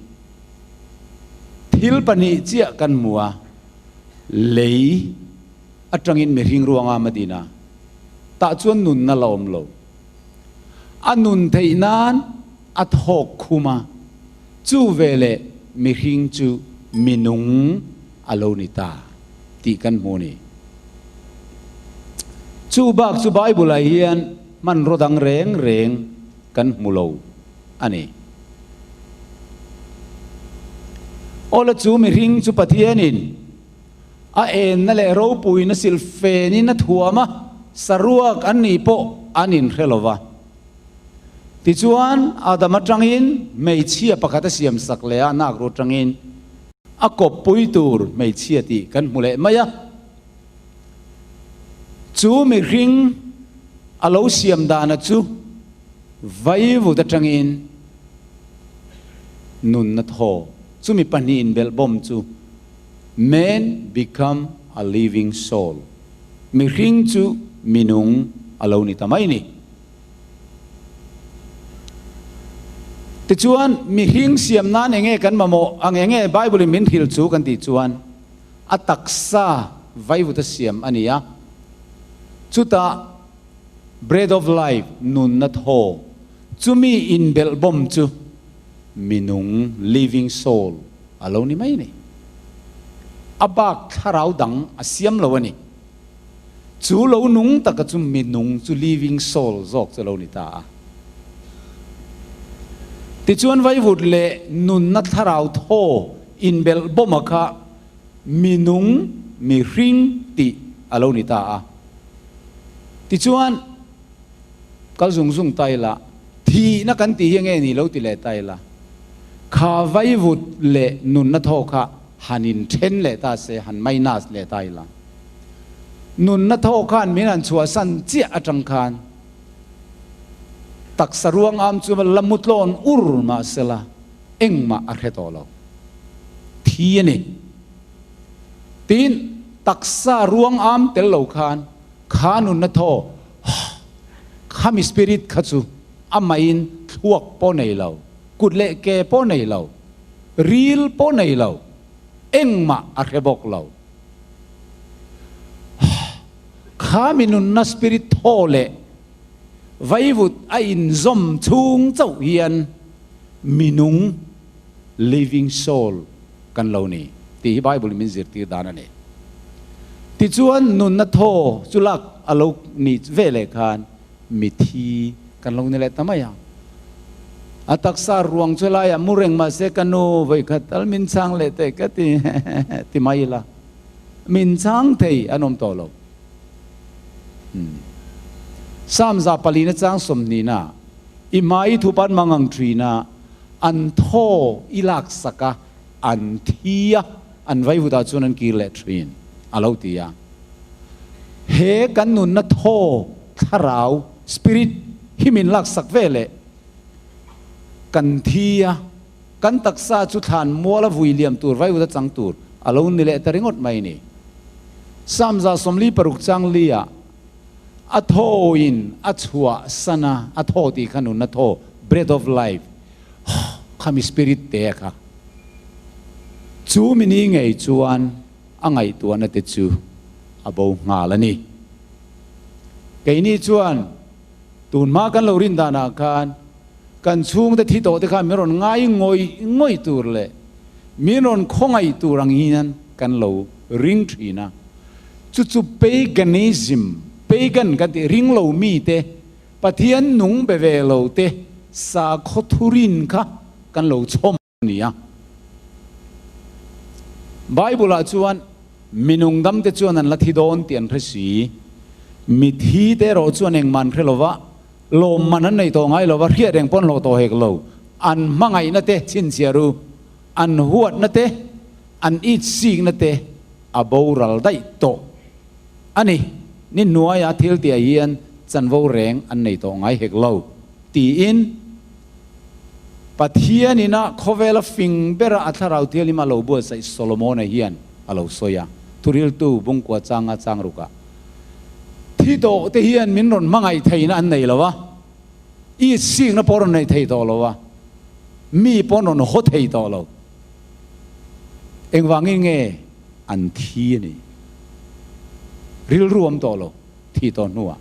Thil pahnih chiah kan hmu a, lei atangin mihring ruangam a din a, tah chuan nunna la awm lo. A nun theih nan a thawk khum a, chu veleh mihring chu minung a lo ni ta tih kan hmu a ni. Chu bak chu Bible-ah hian hmanraw dang reng reng kan hmu lo a ni. Awla chu mihring chu Pathianin a enna leh ropuina silfenin a thuam a, saruak an nih pawh an inhre lo va. Tichuan, Adam atangin hmeichhia pakhat a siam sak leh a, nakru atangin a kawppui tur hmeichhia tih kan hmu leh mai a. Chu mihring a lo siam dana chu vaivut atangin nunna thaw, chumi pahnihin belhbawm chu Man become a living soul, mihring chu minung a lo ni ta mai ni. Tichuan, mihring siam nan enge kan mamawh ang enge Bible in min hrilh chu kan tih chuan a taksa vaivuta siam a ni a, chutah bread of life, nunna thaw, chumi inbelhbawm chu minung, living soul, a lo ni mai a ni. A bak thlarau dang a siam lo a ni. Chu lo nung taka chu mi nung chu living soul zawk chu a lo ni ta a. Tichuan vaivut leh nunna thlarau thaw inbelh bawma kha mi nung, mi hring tih a lo ni ta a. Tichuan kal zung zung ta ila, thihna kan tih hi nge ni lo ti leh ta ila, Kha vaivut leh nunna thaw kha han inthen leh ta se, han minus leh ta ila. Nunna thaw khan min han chhuahsan chiah atang khan taksa ruang am chu la mu tlawn ur mahsela engmah a hre tawh lo. Thi a ni. Tin, taksa ruang am tel lo khan kha nunna thaw khami spirit kha chu Amahin thluak pawh nei lo, kut leh ke pawh nei lo, ril pawh nei lo, engmah a hre bawk lo. Kha mi nunna spirit thaw leh vaivut a inzawm chhung chauh hian minung, living soul, kan lo ni tih hi Bible in min zirtir dan a ni. Tichuan nunna thaw chu lak a lo nih veleh khan mithi kan lo ni leh ta mai a. A taksa ruang chu laiah mu reng mah se ka nu vawikhat tal min chhang leh teh ka ti ti mai ila. Min chhang thei an awm tawh lo. Psalm 4 chang 20 na i hmai thup an mang ang thin a, an thaw i laksak a, an thi a, an vaivutah chuan an kir leh thin, a lo ti a. He kan nunna thaw, thlarau, spirit, hi min laksak ve leh kan thi a, kan taksa chu thlan muala vui liam tur, vaivut a chang tur a lo ni leh ta ringawt mai ni. Psalm 46 chang li ah a thawin a chhuah san a, a thaw tih kha nunna thaw, breath of life, khami spirit te kha. Chu mini ngei chuan a ngaihtuahna te chu a bo nghal a ni. Keini chuan tun hma kan lo rin danah khan kan chhungte thi tawh te khan min rawn ngai ngawih ngawih tur leh min rawn khawngaih tur ang hian kan lo ring thin a. Chu chu paganism, pagan kan tih ring lo mite, Pathian nung be ve lo te sakhaw thurin kha kan lo chhawm a ni a. Bible-ah chuan minung damte chuan an la thi dawn tih an hre si. Mithi te erawh chuan engmah an hre lo va, lawmman an nei tawh ngai lo va, hriat reng pawh an hlawh tawh hek lo. An hmangaihna te chhinchhiah ru, an huatna te, an itsikna te a boral daih tawh a ni. Ni hnuaia thil tihah hian chanvo reng an nei tawh ngai hek lo, tiin Pathian ina khawvela fing bera a thlarau thianghlim a lo buatsaih Solomona hian a lo sawi a, Thuriltu bungkua changa chang rukah thi tawh te hian min rawn hmangaih theihna an nei lo a, itsikna pawh rawn nei thei tawh lo a, mi pawh an rawn haw thei tawh lo. Engvangin nge an thi a ni? Rilru awm tawh lo, thi tawh hnuah.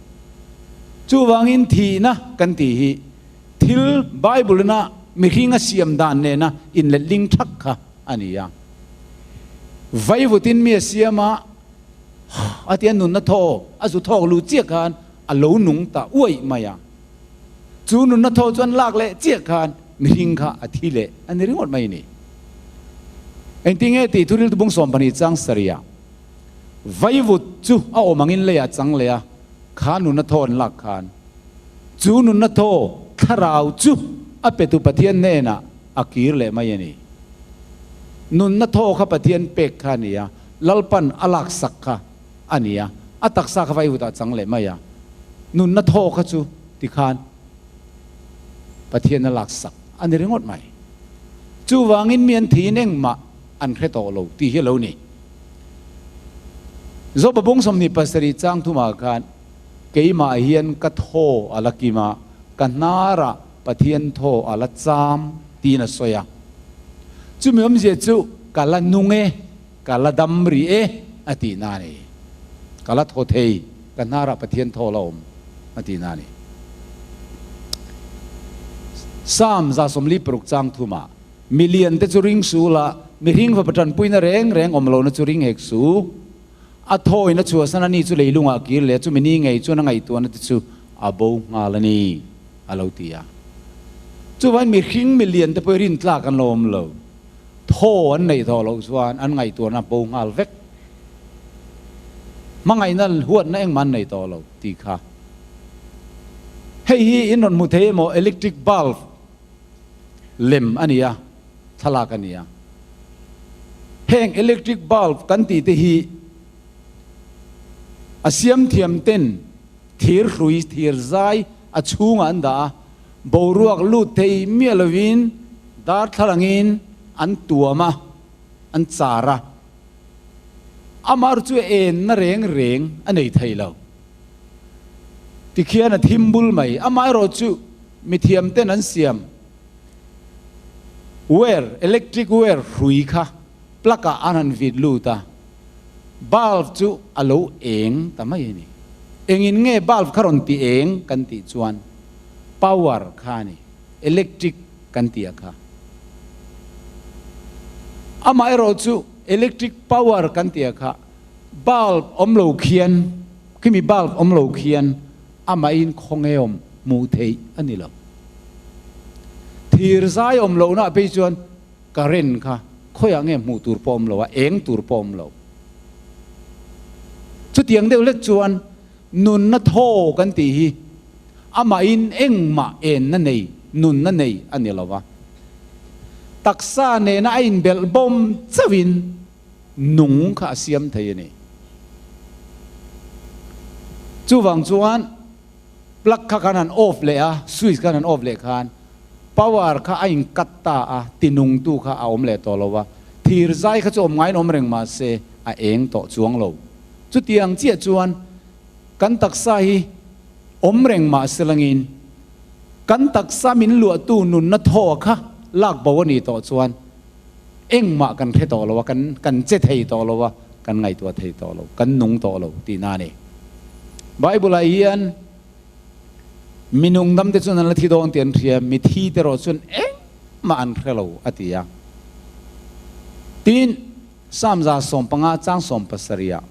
Chuvangin thihna kan tih hi thil Bible-ina mihring a siam dan nena inletling thak kha a ni a. Vaivutin mi a siam a, a tia nunna thaw a zu thawk luh chiah khan a lo nung ta uaih mai a. Chu nunna thaw chuan lak leh chiah khan mihring kha a thi leh a ni ringawt mai a ni. Engtinge tih thuril tubung 12 chang sarih ah vaivut chu a awm angin leiah chang leh a, kha nunna thaw an lak khan chu nunna thaw thlarau chu a petu Pathian hnenah a kir leh mai a ni. Nunna thaw kha Pathian pek kha a ni a, Lalpan a laksak kha a ni a, a taksa kha vaivutah chang leh mai a, nunna thaw kha chu tikhan Pathian a laksak a ni ringawt mai. Chuvangin mi an thiin engmah an hre tawh lo tih hi a lo ni. Joba bung 27 chang thumah khan keimah hian ka thaw a la kim a, ka hnarah Pathian thaw a la cham tiin a sawi a. Chumi awmzia chu ka la nung e, Ka la dam rih e, a tih na a ni. Ka la thaw thei, ka hnarah Pathian thaw la awm, a tih na a ni. Psalm 46 chang thumah, Mi liante chu ring su la, mihring fapa tanpuina reng reng awm lohna chu ring hek su. A thawina chhuahsan a ni chu leilungah kir leh chumi ni ngei chuan a ngaihtuahna te chu a bo nghal a ni, a lo ti a. Chuvangin mihring mi liante pawh i rintlak an lo awm lo. Thaw an neih tawh loh chuan an ngaihtuahna bo nghal vek. Hmangaihna huatna engmah an nei tawh lo tih kha. Hei hi in rawn hmu thei emaw electric bulb lem a ni a, thlalak a ni a. Heng electric bulb kan tih te hi a siam thiam ten thir hrui, thir zai a chhungah an dah a, boruak lut thei miah lovin darthlalangin an tuam a, an char a. Amah chu enna reng reng a nei thei lo. Tikhian a thim bul mai. Amaherawh chu mithiam ten an siam wire, electric wire hrui kha plug ah an han vit lut a, bulb chu a lo eng ta mai a ni. Engin nge bulb kha rawn ti eng kan tih chuan power kha a ni, electric kan tih a kha. Amaherawhchu electric power kan tih a kha bulb awm lo khian, khimi bulb awm lo khian amahin khawnge awm hmuh theih a ni lo. Thir zai awm lohna ah phei chuan current kha khawiah nge hmuh tur pawh awm lo a, eng tur pawh awm lo. Chutiang deuh hlek chuan nunna thaw kan tih hi amahin engmah enna nei, nunna nei a ni lo va. Taksa nena a inbelh bawm chauhin nung kha a siam thei a ni. Chuvang chuan plug kha khan han off leh a, switch khan han off leh khan power kha a in cut ta a, tinungtu kha a awm leh tawh lo a, thir zai kha chu awm ngaiin awm reng mah se a eng tawh chuang lo. Chutiang chiah chuan kan taksa hi awm reng mah se langin kan taksa min luahtu nunna thaw kha lak bo a nih tawh chuan engmah kan hre tawh lo a, kan kan che thei tawh lo a, kan ngaihtuah thei tawh lo, kan nung tawh lo tihna a ni. Bible-ah hian Mi nungdam te chuan an la thi dawn tih an hria, mi thi te erawh chuan engmah an hre lo, a ti a. Tin, Psalm 115 chang 70 ah,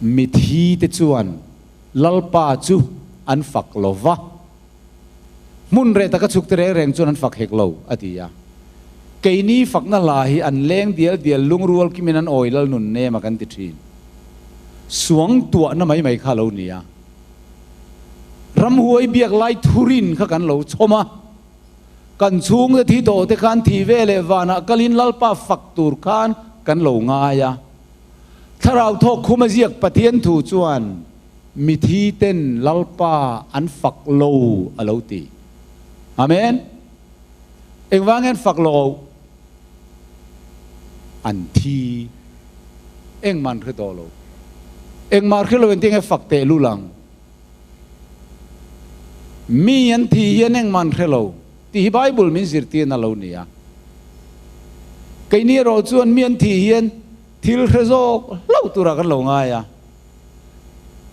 Mi thi te chuan Lalpa chu an fak lo va, hmun reh taka chhuk te reng reng chuan an fak hek lo, a ti a. Keini fakna hla hi an leng dial dial lungrual kimin an awi lal nun nem a kan ti thin. Suang tuahna mai mai kha a lo ni a. Ramhuai biak lai thurin kha kan lo chhawm a, kan chhungte thi tawh te khan thi ve leh vanah kalin Lalpa fak tur khan kan lo ngai a. Thlarau thawk khum a ziak Pathian thu chuan mithi ten Lalpa an fak lo a lo ti. Amen. Engvangin fak lo? An thi. Engmah an hre tawh lo. Engmah hre lo engtin nge fak teh lul ang? Mi an thi hian engmah an hre lo tih hi Bible min zirtirna lo ni a. Keini erawh chuan mi an thi hian thil hre zawk hlauh turah kan lo ngai a.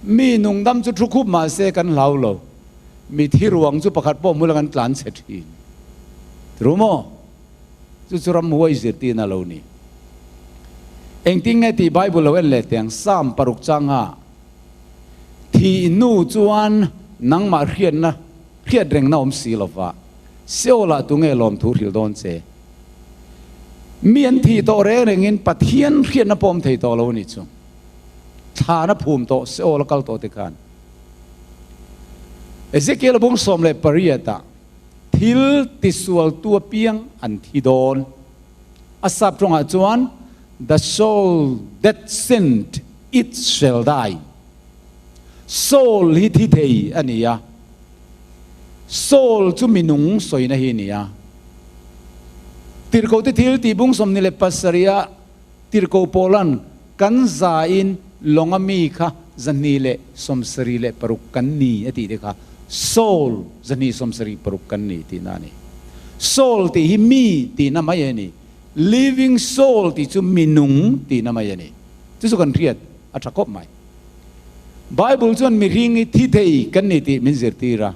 Mi nungdam chu thu khup mah se kan hlau lo. Mi thi ruang chu pakhat pawh hmula kan tlan chhe thin. Ru maw? Chu chu ramhuai zirtirna lo ni. Engtin nge tih Bible lo en leh teh ang, Psalm paruk changa thih hnu chuan nangmah hriatna hriat rengna awm si lova, Seolah tunge lawmthu hrilh dawn che? Mi an thih tawh reng rengin Pathian hriatna pawh awm thei tawh lo a nih chu. Thlan a phum tawh Seol a kal tawh te khan. Ezekiel bung 18 ah Thil tisualtu apiang an thi dawn. A sap tawngah chuan, The soul that sinned, it shall die. Soul hi thi thei a ni a. Soul chu minung sawina hi a ni a. Tirhkohte thil tih bung 27 ah tirhkoh Paula'n kan zain lawnga mi kha 276 kan ni a tih te kha soul 276 kan ni tihna a ni. Soul tih hi mi tihna mai a ni. Living soul tih chu minung tihna mai a ni. Chu chu kan hriat a tha khawp mai. Bible chuan mihring hi thi thei kan ni tih min zirtir a.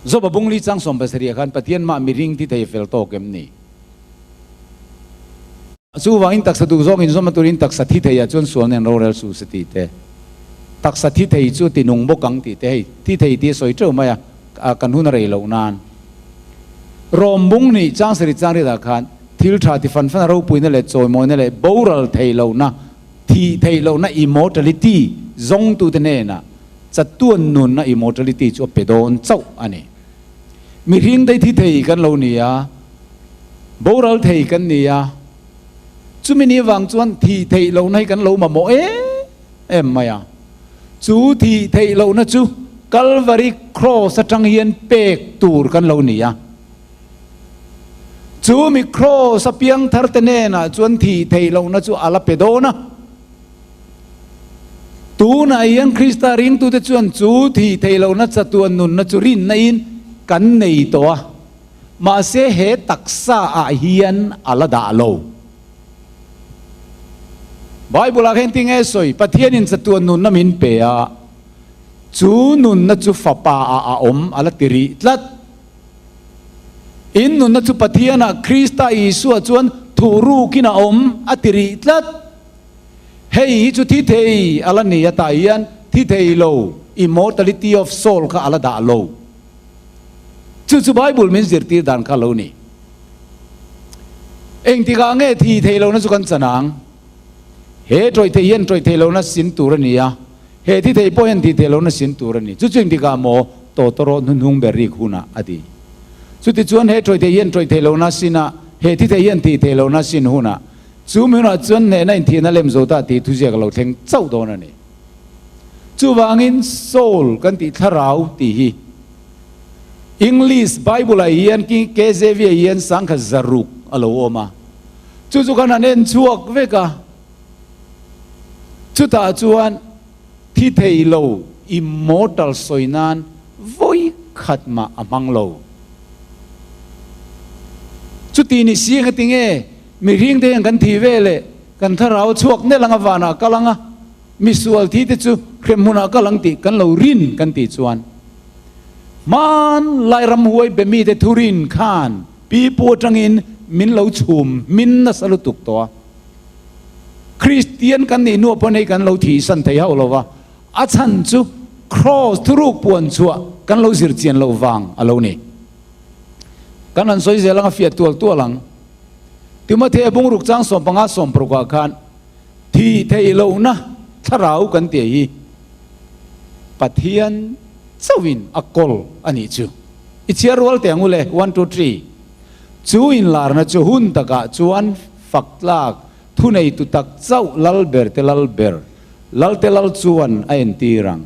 Joba bungli chang 17 khan Pathian mah mihring thi thei fel tawk em ni? Chuvangin taksa duh zawk inzawmna turin taksa thi theiah chuan sual nen rorel suh se tih te, taksa thi thei chu ti nung bawk ang tih te, hei thi thei tih a sawi teuh mai a, kan hun a rei loh nan. Rawm bung nih chang sarih chang riatah khan thil tha ti fan fan a ropuina leh chawimawina leh boral thei lohna, thih theih lohna immortality zawngtute hnenah chatuan nunna immortality chu a pe dawn chauh a ni. Mihring te thi thei kan lo ni a, boral thei kan ni a, chumi ni vang chuan thih theih lohna hi kan lo mamawh em em mai a. Chu thih theih lohna chu Kalvari Kraws atang hian pek tur kan lo ni a. Chu mi Kraws a piangthar te hnenah chuan thih theih lohna chu a la pe dawn a. Tunah hian Krista ringtute chuan chu thih theih lohna chatuan nunna chu rinna-in kan nei tawh a, mahse he taksa ah hian a la dah lo. Bible-ah khan tinge sawi, Pathianin chatuan nunna min pe a, chu nunna chu Fapa-ah a awm a la ti rih tlat. In nunna chu Pathianah Krista Isua chuan thuhrukin a awm a ti rih tlat. Hei hi chu thi thei a la ni a tah hian thi thei lo, immortality of soul, kha a la dah lo. Chu chu Bible min zirtir dan kha lo ni. Engtikah nge thi thei lohna chu kan chan ang? He tawih thei hian tawih thei lohna sin tur a ni a, he thi thei pawh hian thi thei lohna sin tur a ni. Chu chu engtikah maw tawtawrawh hnuhnung ber rik hunah a ti. Chutichuan he tawih thei hian tawih thei lohna sin a, he thi thei hian thi thei lohna sin hunah, chu mi hunah chuan hnehna inthihna lem zo ta tih thuziak a lo thleng chauh dawn a ni. Chuvangin soul kan tih thlarau tih hi English Bible ah hian KJV ah hian sangkhat zaruk a lo awm a, chu chu khan an en chhuak vek a, chutah chuan thi thei lo immortal sawi nan vawi khat mah a hmang lo. Chuti ni si eng tinge mihring te hian kan thi ve leh kan thlarau chhuak nelh anga vanah kal anga Misual thi te chu hremhmunah kal ang tih kan lo rin kan tih chuan hmanlai ramhuai be mite thurin khan pipu atangin min lo chhum min nasa lutuk tawh a. Kristian kan nih hnuah pawh hei kan lo thihsan thei hauh lo va, a chhan chu Kraws thuruk puan chhuah kan lo zir chian loh vang a lo ni. Kan han sawi zel ang a fiah tual tual ang. Timothea bungruk chang 15 16 ah khan Thi theih lohna thlarau kan tih hi Pathian chauhin a kawl a nih chu. I chhiar rual teh ang u le, one two three. Chu inlarna chu hun takah chuan fak tlak thuneitu tak chauh lal ber te lal ber, lal te lal chuan a entir ang.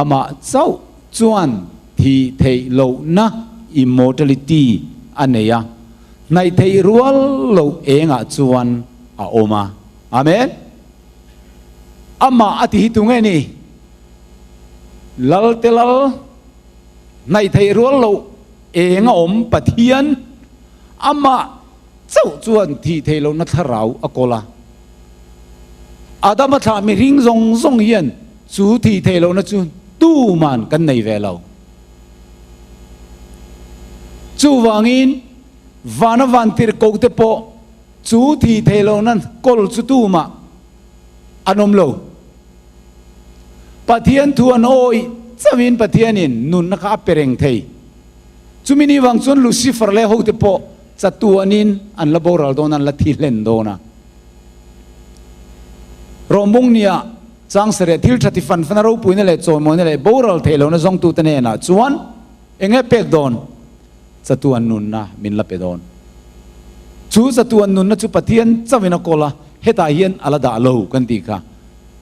Amah chauh chuan thih theih lohna immortality a nei a. Hnaih theih rual loh engah chuan a awm a. Amen. Amah a ti hi tu nge ni? Lal te lal, hnaih theih rual loh eng a awm Pathian, amah chauh chuan thih theih lohna thlarau a kawl a. Adama thlah mihring zawng zawng hian chu thih theih lohna chu tuman kan nei ve lo. Chuvangin, vana vantirhkoh te pawh chu thih theih lohna kawl chu tumah an awm lo. Pathian thu an awih chauhin Pathianin nunna kha a pe reng thei. Chumi ni vang chuan Lucifer leh hote pawh chatuanin an la boral dawn a, an la thi hlen dawn a. Rawmbung nia Chang sareh thil tha ti fan fana ropuina leh chawimawina leh boral theih lohna zawngtute hnenah chuan eng nge pek dawn? Chatuan nunna min la pe dawn. Chu chatuan nunna chu Pathian chauhin a kawl a, hetah hian a la dah lo kan tih kha.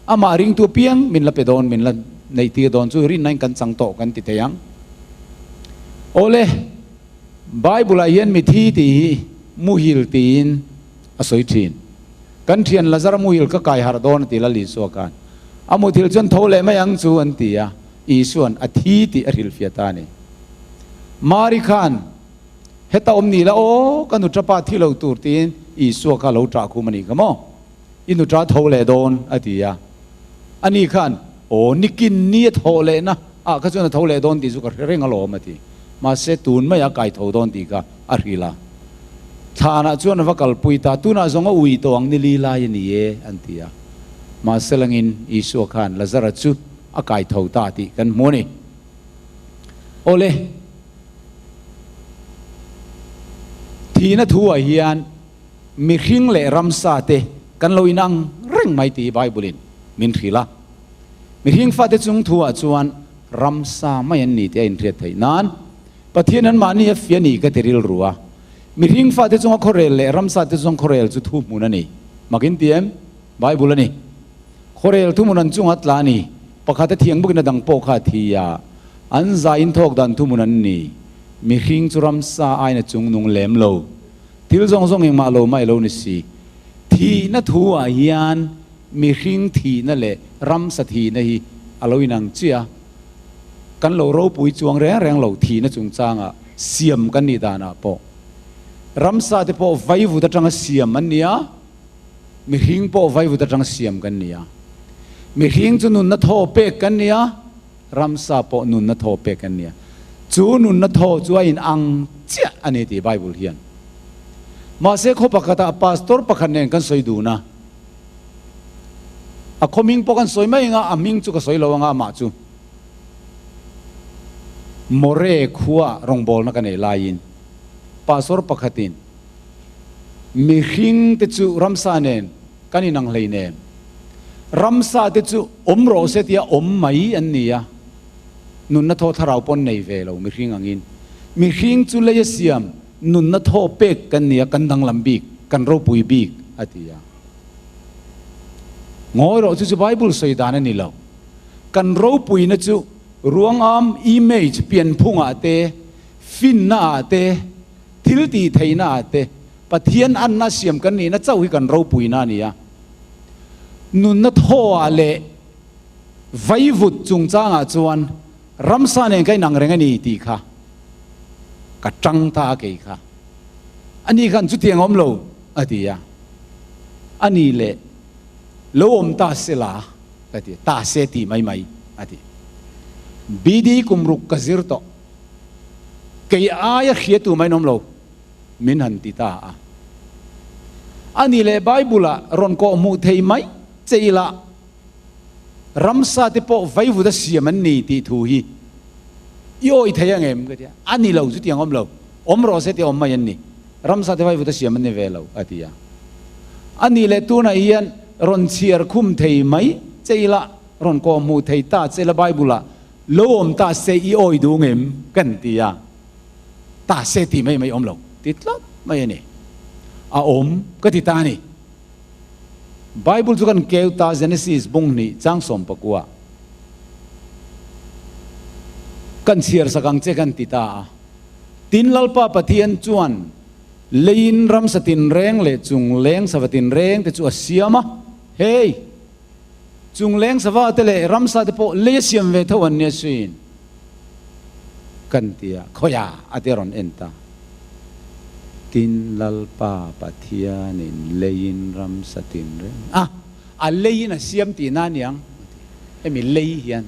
Amah ringtu apiang min la pe dawn, min la neihtir dawn chu rinnain kan chang tawh kan ti thei ang. Awle, Bible-ah hian mithi tih hi muhil tiin a sawi thin. Kan thian Lazara muhil ka kai harh dawn a ti Lal Isua khan. A muthil chuan tho leh mai ang chu an ti a, Isua'n a thi tih a hrilhfiah ta a ni. Mari khan, Heta awm ni la aw, ka nuṭa pa thi lo tur tiin Isua kha a lo ṭah khum a nih kha maw? I nuṭa tho leh dawn a ti a. Ani khan, Aw, nikin ni a thawh lehna ah kha chuan a tho leh dawn tih chu ka hre reng alawm a ti. Mahse tun maiah a kai tho dawn tih kha a hrilh a. Thlanah chuan a va kalpui ta, tunah zawng a ui tawh ang ni li lai a ni e, an ti a. Mahse langin Isua khan Lazara chu a kai tho ta tih kan hmu a ni. Awle, thihna thuah hian mihring leh ramsa te kan lo inang reng mai tih Bible-in min hrilh a. Mihring fate chung thuah chuan ramsa mai an ni tih a inhriat theih nan Pathian an mahni a fia ni ka ti rilru a. Mihring fate chunga khawrel leh ramsa te chuan khawrel chu thuhmun a ni. Mak in ti em? Bible a ni. Khawrel thuhmun an chunga tla a ni. Pakhat a thiang bawkin a dang pawh kha a thi a. An zai in thawk dan thuhmun an ni. Mihring chu ramsa aiin a chung nung lem lo. Thil zawng zawng engmah lo mai lo ni si. Thihna thu ah hian mihring thihna leh ramsa thihna hi a lo inang chiah a. Kan lo ropui chuang reng reng lo thihna chungchangah siam kan nih danah pawh ramsa te pawh vaivut atanga siam an ni a, Mihring pawh vaivut atang siam kan ni a. Mihring chu nunna thaw pek kan ni a, ramsa pawh nunna thaw pek kan ni a. Chu nunna thaw chu a inang chiah a ni tih Bible hian. Mahse khaw pakhatah pastor pakhat nen kan sawi dun a. A khaw hming pawh kan sawi mai anga, a hming chu ka sawi lo anga amah chu More khua rawngbawlna ka neih laiin pastor pakhatin Mihring te chu ramsa nen kan inang hlei nem. Ramsa te chu awm rawh se tia awm mai an ni a, nunna thaw thlarau pawn nei ve lo mihring angin. Mihring chu lei a siam nunna thaw pek kan ni a, kan danglam bik, kan ropui bik a ti a. Ngawi rawh chu chu Bible sawi dan a ni lo. Kan ropuina chu ruangam, image, pianphungah te, finna ah te, Thil tih theihna ah te Pathian anna siam kan nihna chauh hi kan ropuina a ni a. Nunna thaw ah leh vaivut chungchang ah chuan ramsa nen ka inang reng a ni tih kha ka tang ta a kei kha. Ani khan chutiang a awm lo a ti a. A ni leh lo awm ta se la ka ti a, ta se tih mai mai a ti. BD kum ruk ka zir tawh. Kei aia hriatu mai an awm lo, min han ti ta a. A nih leh Bible-ah rawn kawh hmuh thei mai che ila, ramsa te pawh vaivut a siam an ni tih thu hi i awih thei ang em? Ka ti a. A ni lo, chutiang awm lo. Awm rawh se tih awm mai an ni. Ramsa te vaivut a siam an ni ve lo, a ti a. A nih leh tunah hian rawn chhiar khum thei mai che ila, rawn kawh hmuh thei ta che ila Bible-ah Lo awm ta se i awi duh ngem kan ti a, ta se tih mai mai awm lo ti tlat mai a ni. A awm ka ti ta a ni. Bible chu kan keu ta Genesis bung hnih chang 14 kan chhiar sak ang che kan ti ta a. Tin Lalpa Pathian chuan leiin ramsa tinreng leh chungleng sava tinreng te chu a siam a, hei! Chung leng sava te leh ramsa te pawh lei a siam ve tho an nia suin kan ti a, khawiah a te rawn en ta. Tin Lalpa Pathianin leiin ramsa tin reng a, a leiin a siam tihna a niang a ti. Hemi lei hian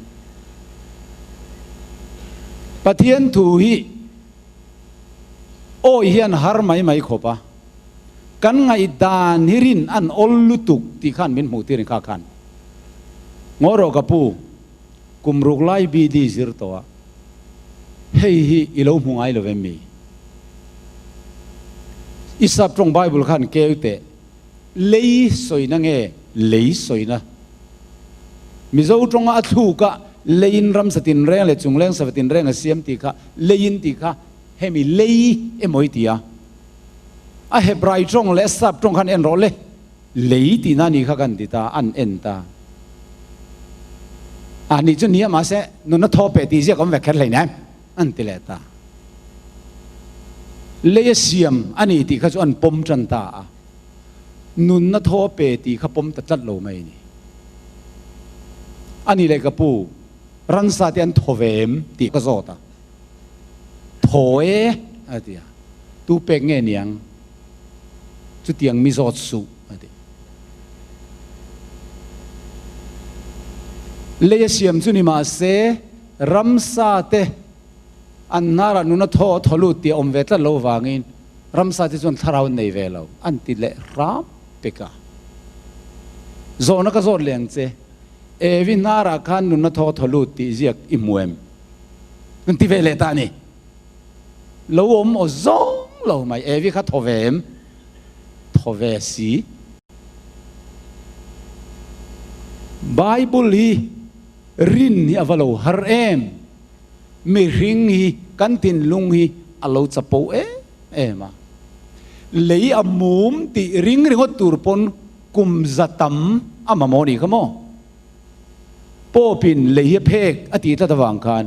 Pathian thu hi awi hian har mai mai khawp a. Kan ngaihdan hi rin an awl lutuk tih khan min hmuh tir kha khan. Ngaw rawh ka pu, kum ruk lai BD zir tawh a, hei hi i lo hmu ngai lo em mi? I sap tawng Bible khan keu teh, lei sawina nge lei sawina? Mizo tawnga a thluk a leiin ramsa tinreng leh chungleng sava tinreng a siam tih kha leiin tih kha hemi lei emaw i ti a. A Hebrai tawng leh a Sap tawng khan en rawh le, lei tihna ni kha kan ti ta, an en ta. A nih chu nia mahse nuna thaw peh tih ziak awm ve kher hleinem an ti leh ta. Lei a siam a ni tih kha chu an pawm tan ta a, nunna thaw pe tih kha pawm ta tlat lo mai a ni. A nih leh ka pu, ransa te an thaw ve em tih ka zawt a. Thaw e, a ti a. Tu pek nge niang? Chutiang mi zawt suh, a ti. Lei a siam chu ni mah se, ramsa te an hnarah nuna thaw a thaw lut tih a awm ve tlat lo vangin ramsa te chuan thlarau an nei ve lo, an ti leh hram pek a. Zawhna ka zawt leh ang che, Evi hnarah khan nuna thaw a thaw lut tih ziak i hmu em? Kan ti ve leh ta a ni. Lo awm aw zawng lo mai. Evi kha thaw ve em? Thaw ve si. Bible hi rin hi a va lo har em? Mihring hi kan thinlung hi a lo chapo em em a. Lei a mum tih ring ringawt tur pawn kum za tam a mamawh ni kha maw? Pope in lei hi a phek a tih tlat avang khan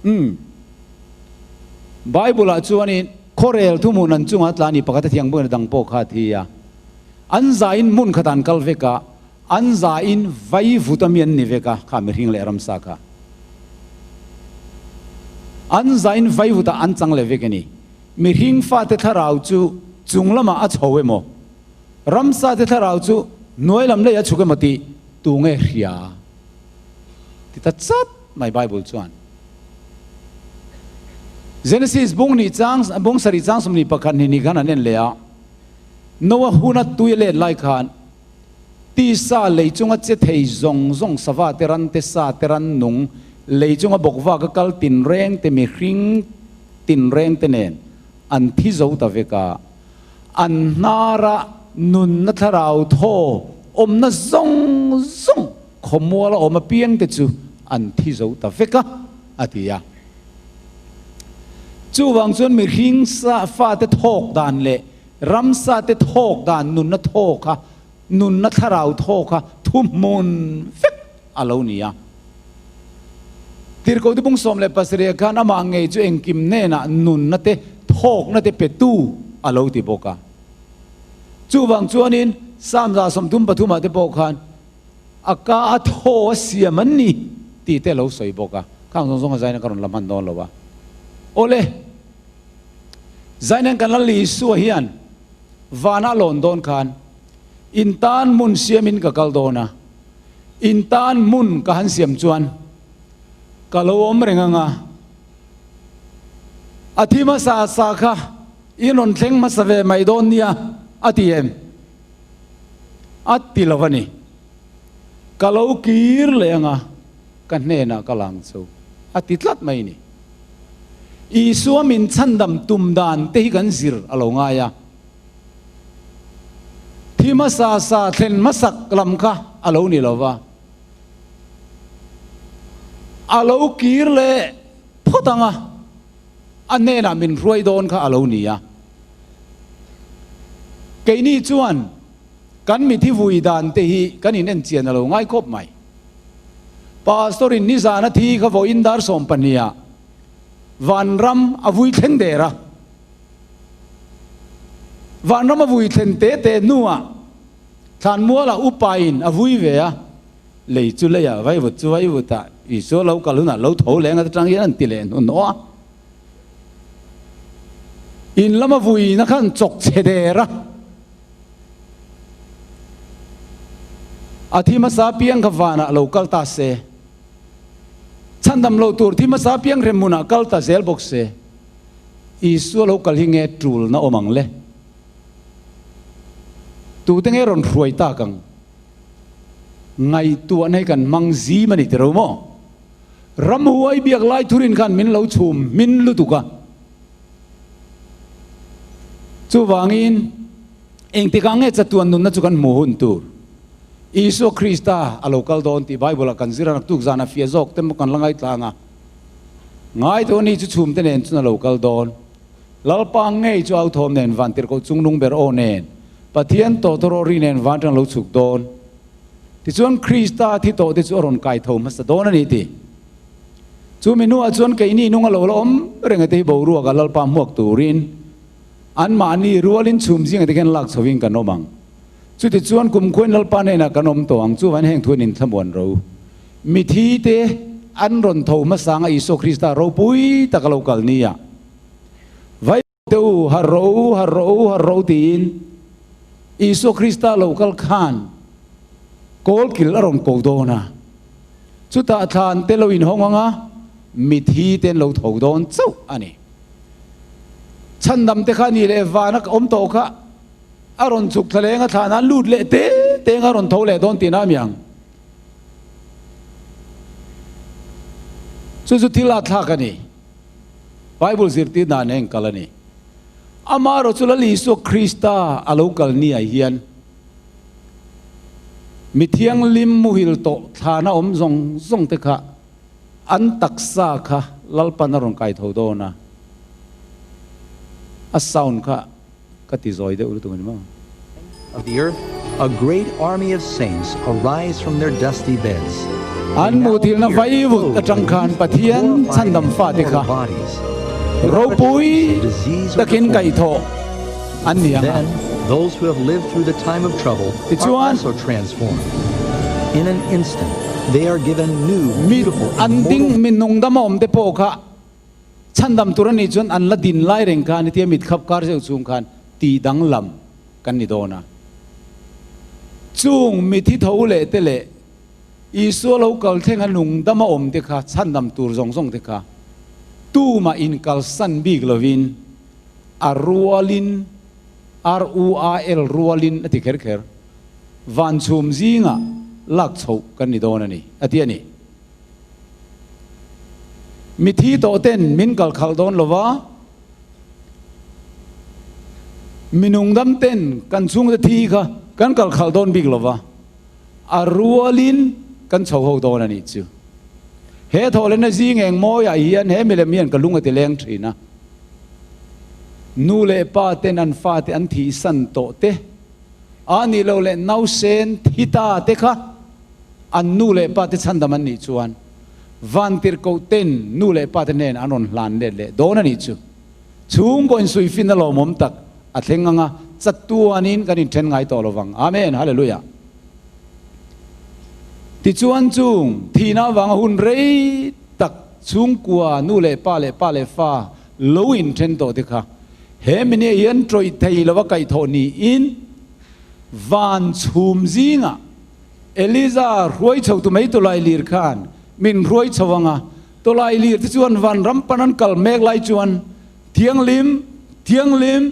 umm Bible ah chuanin khawrel thuhmun an chungah tla ni pakhat a thiang bawkin a dang pawh kha a thi a, an zain hmun khat an kal vek a, an zain vai vut ami an ni vek a kha mihring leh ramsa kha an zain vai vut ah an chang leh vek a ni. Mihring fate thlarau chu chung lamah a chho emaw? Ramsa te thlarau chu hnuai lam lei a chhuk emaw tih tu nge hria? Ti ta chat mai Bible chuan. Genesis bung nih chang bung sarih chang sawmhnih pakhat hnih ni khan an en leh a, Noah huna tui a let lai khan tisa lei chunga che thei zawng zawng sava te ran te sa te ran nung lei chunga bawkvak a kal tinreng te mihring tinreng te nen an thi zo ta vek a. An hnara nunna thlarau thaw awmna zawng zawng khawmuala awm apiangte chu an thi zo ta vek a, a ti a. Chuvang chuan mihring sa fate thawk dan leh ramsate thawk dan nunna thaw kha, nunna thlarau thaw kha thuhmun vek a lo ni a. Tirhkohte bung 17 khan amah ngei chu engkim hnenah nunna te, thawkna te petu a lo ti bawk a. Chuvang chuanin Psalm 33 ah te pawh khan a ka a thaw a siam an ni tih te a lo sawi bawk a. Khang zawng zawng a zaina ka rawn la hman dawn lo a. Awle, zaina kan Lal Isua hian vanah lawn dawn khan in tan hmun siamin ka kal dawn a. In tan hmun ka han siam chuan ka lo awm reng ang a, a thi hmasa sa kha in rawn thleng hmasa ve mai dawn nia a ti em? A ti lo a ni. Ka lo kir leh ang a, ka hnenah ka lang chu a ti tlat mai ni. Isua min chhandam tum dan te hi kan zir a lo ngai a. Thi hmasa sa thlen hmasak lam kha a lo ni lo va, a lo kir leh phawt ang a, a hnenah min hruai dawn kha a lo ni a. Keini chuan kan mithi vui dan te hi kan in enchian a lo ngai khawp mai. Pastor in nizan a thi kha vawiin dar 12 ah vanram a vui thleng der a. Vanram a vui thlen te te hnuah thlanmualah upain a vui ve a, lei chu leiah vaivut chu vaivutah Isua lo kal hunah lo tho leng atang hian an ti leh hnuhnawh a. In lama vuina khan chawk chhe der a, a thi hmasa piang kha vanah lo kal ta se, chhandam lo tur thi hmasa piang hrem hmunah kal ta zel bawk se. Isua lo kal hi nge tul na awm ang le? Tute nge rawn hruai tak ang? Ngaihtuahna hi kan hmang zim a ni tiro maw? Ramhuai biak lai thurin khan min lo chhum hmin lutuk a. Chuvangin, engtikah nge chatuan nunna chu kan hmuh hun tur? Isua Krista a lo kal dawn tih Bible-ah kan zir a, naktuk zana fiah zawk te maw kan la ngaitlang a. Ngai tawh ni chu chhumte nen chuan a lo kal dawn. Lalpa ngei chu authawm nen van tirhkoh chungnung ber aw nen, Pathian tawtawrawh ri nen van tang lo chhuk dawn. Tichuan Krista thi tawh te chu a rawn kai tho hmasa dawn a ni ti. Chu mi hnuah chuan keini nung a lo la awm reng a te hi boruak ah Lalpa hmuak turin anmahni rualin chhum zingah te khian lak chhovin kan awm ang. Chutichuan kumkhuain Lalpa hnenah kan awm tawh ang chuvan heng thuin inthlamuan ro. Mithi te an rawn tho hmasanga Isua Krista ropui tak a lo kal nia. Vai te u, har rawh u, har rawh u, har rawh u tiin Isua Krista lo kal khan kawlkil a rawn ko dawn a. Chutah thlan te lo inhawng anga mithi te an lo tho dawn chauh a ni. Chhandam te kha ni leh vana awm tawh kha a rawn chhuk thla leng a thlan a lut leh te teng a rawn tho leh dawn tihna a mi ang. Chu chu thil a thlak a ni. Bible zirtir dan eng kal a ni. Amaherawh chu Lal Isua Krista a lo kal ni ah hian mi thianghlim muhil tawh thlana awm zawng zawng te kha an taksa kha Lalpan a rawn kai tho dawn a. A sound kha Ka ti zawi deuh lutuk a ni maw? Of the earth, a great army of saints arise from their dusty beds. They An now muhthilna appear vaivut clothed atang with khan youthful, Pathian glorified, chhandam and fate immortal kha bodies, without a trace ropui of disease or takin deformity. kaihthawh an ni ang a. Then, those who have lived through the time of trouble are Tichuan, also transformed. In an instant, they are given new, mi beautiful, an ding immortal mi nungdam a awm te pawh kha Chhandam tur a nih chuan an la din lai reng khan hetia mit khap kar zeuh chung khan tih danglam kan ni dawn a. Chung mithi tho leh te leh Isua lo kal thlenga nung dama awm te kha chhandam tur zawng zawng te kha tumah inkalsan bik lovin a rualin, R-U-A-L, rualin a ti kher kher. Van chhum zingah lak chhoh kan ni dawn a ni, a ti a ni. Mithi tawh ten min kal khalh dawn lo va, mi nungdam ten kan chhungte thi kha kan kal khalh dawn bik lo va, a rualin kan chho ho dawn a nih chu. He thawhlehna zing eng mawiah hian he milem hian ka lung a ti leng thin a. Nu leh pa ten an fate an thihsan tawh te, a nih loh leh nausen thi ta te kha an nu leh pa te chhandam an nih chuan vantirhkoh ten nu leh pa te hnen an rawn hlan let leh dawn a nih chu. Chhungkaw insuihfin a lawmawm tak a thleng anga chatuanin kan inthen ngai tawh lovang. Amen. Hallelujah. Tichuan chung thihna avanga hun rei tak chhungkua nu leh pa leh pa leh fa lo inthen tawh te kha he mini ah hian tawih thei lova kaihthawh niin van chhum zingah Eliza hruai chho tu mai tawlai lir khan min hruai chho anga tawlai lir te chuan van ram pan an kal mek lai chuan Thianghlim, Thianghlim,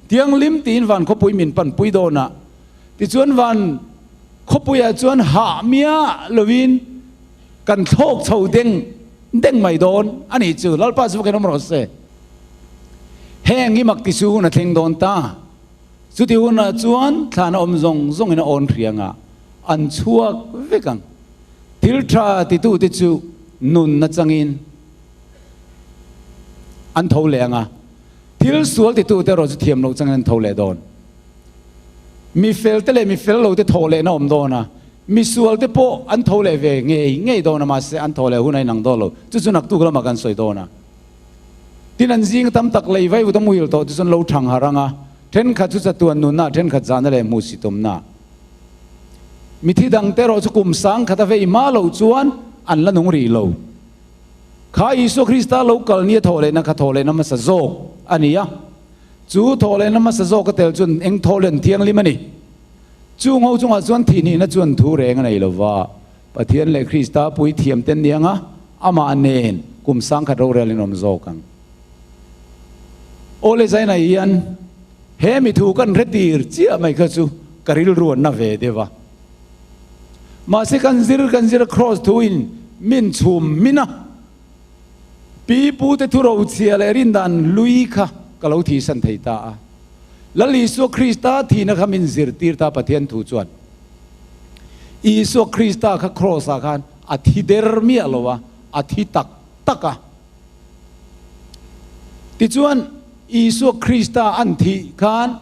Thianghlim tiin van khawpui min panpui dawn a. Tichuan van khawpuiah chuan hah miah lovin kan thlawk chho deng deng mai dawn a nih chu. Lalpa chu vakin awm rawh se. Heng hi mak ti chu hun a thleng dawn ta. Chuti hunah chuan thlan a awm zawng zawngin a awn hriangah an chhuak vek ang. Thil tha titute chu nunna changin an tho leh ang a, thil sual titute erawh chu thiam loh changin an tho leh dawn. Mi felte leh mi fel lote thawh lehna awm dawn a, mi sualte pawh an tho leh ve ngei ngei dawn a, mahse an thawh leh hun a inang dawn lo. Chu chu naktuk lamah kan sawi dawn a. Tin, an zing tam tak lei vai vut a muhil tawh chu chuan lo thang harh ang a, thenkhat chu chatuan nunna, thenkhat zahna leh hmuhsitawmna. Mithi dangte erawh chu kum sang khat a vei hma loh chuan an la nung rih lo. Kha Isua Krista lo kal nia thawh lehna kha thawh lehna hmasa zawk a ni a. Chu thawh lehna hmasa zawk a tel chuan eng thawh len thianghlim a ni. Chung ho chungah chuan thihnihna chuan thu reng a nei lo va, Pathian leh Krista pui thiam ten ni anga amah nen kum sangkhat rorel in awm zawk ang. Aw le Zaina hian he mi thu kan hre tir chiah mai kha chu ka rilru an na ve deuh a. Mahse kan zir kan zir a Kraws thu in min chhum min a. Pi pu te thu rochhia leh rindan lui kha ka lo thihsan thei ta a. Lal Isua Krista thihna kha min zirtir ta Pathian thu chuan. Isua Krista kha Kraws ah khan a thi der miah lo a, a thi tak tak a. Tichuan Isua Krista an thih khan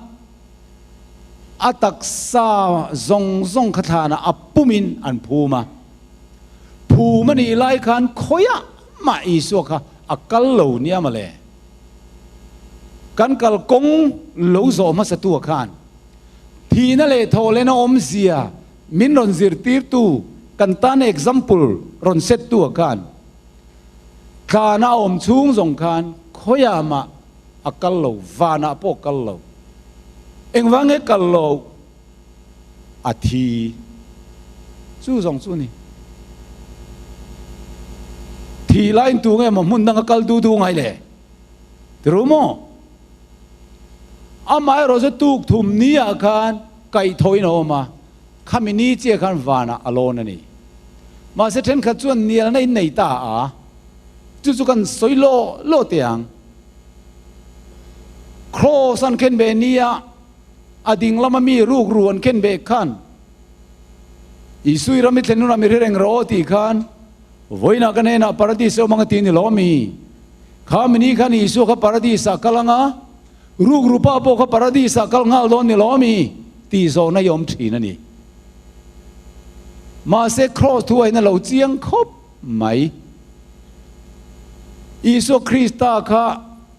a taksa zawng zawng kha thlanah a pumin an phum a. Phum a nih lai khan khawiah mah Isua kha a kal lo nia mawle. Kan kal kawng lo zawh hmasatu khan thihna leh thawhlena awmzia min rawn zirtirtu kan tan example rawn settu khan tlana a awm chhung zawng khan khawiah mah a kal lo, vanah pawh a kal lo. Engvang nge kal lo? A thi. Chu zawng chu a ni. Thi laiin tu nge maw hmun danga kal du du ngai le? Ti ru maw? Amaherawh chu tuk thum ni ah khan kaihthawhin a awm a, khami ni chiah khan vanah a lawn a ni. Mahse thenkhat chuan nialna in nei ta a, chu chu kan sawi law law teh ang. Kraws an khen ve nia, a ding lama mi rukru an khen ve khan, Isui ram i thlen hunah mi hre reng rawh aw tih khan, vawiinah ka hnenah Paradis a awm ang a ti ni lo mi? Kha mini khan Isua kha Paradis ah kal ang a, rukru pa pawh kha Paradis ah kal nghal dawn ni lo mi? Tih zawhna i awm thin a ni. Mahse Kraws thu a in a lo chiang khawp mai. Isua Krista kha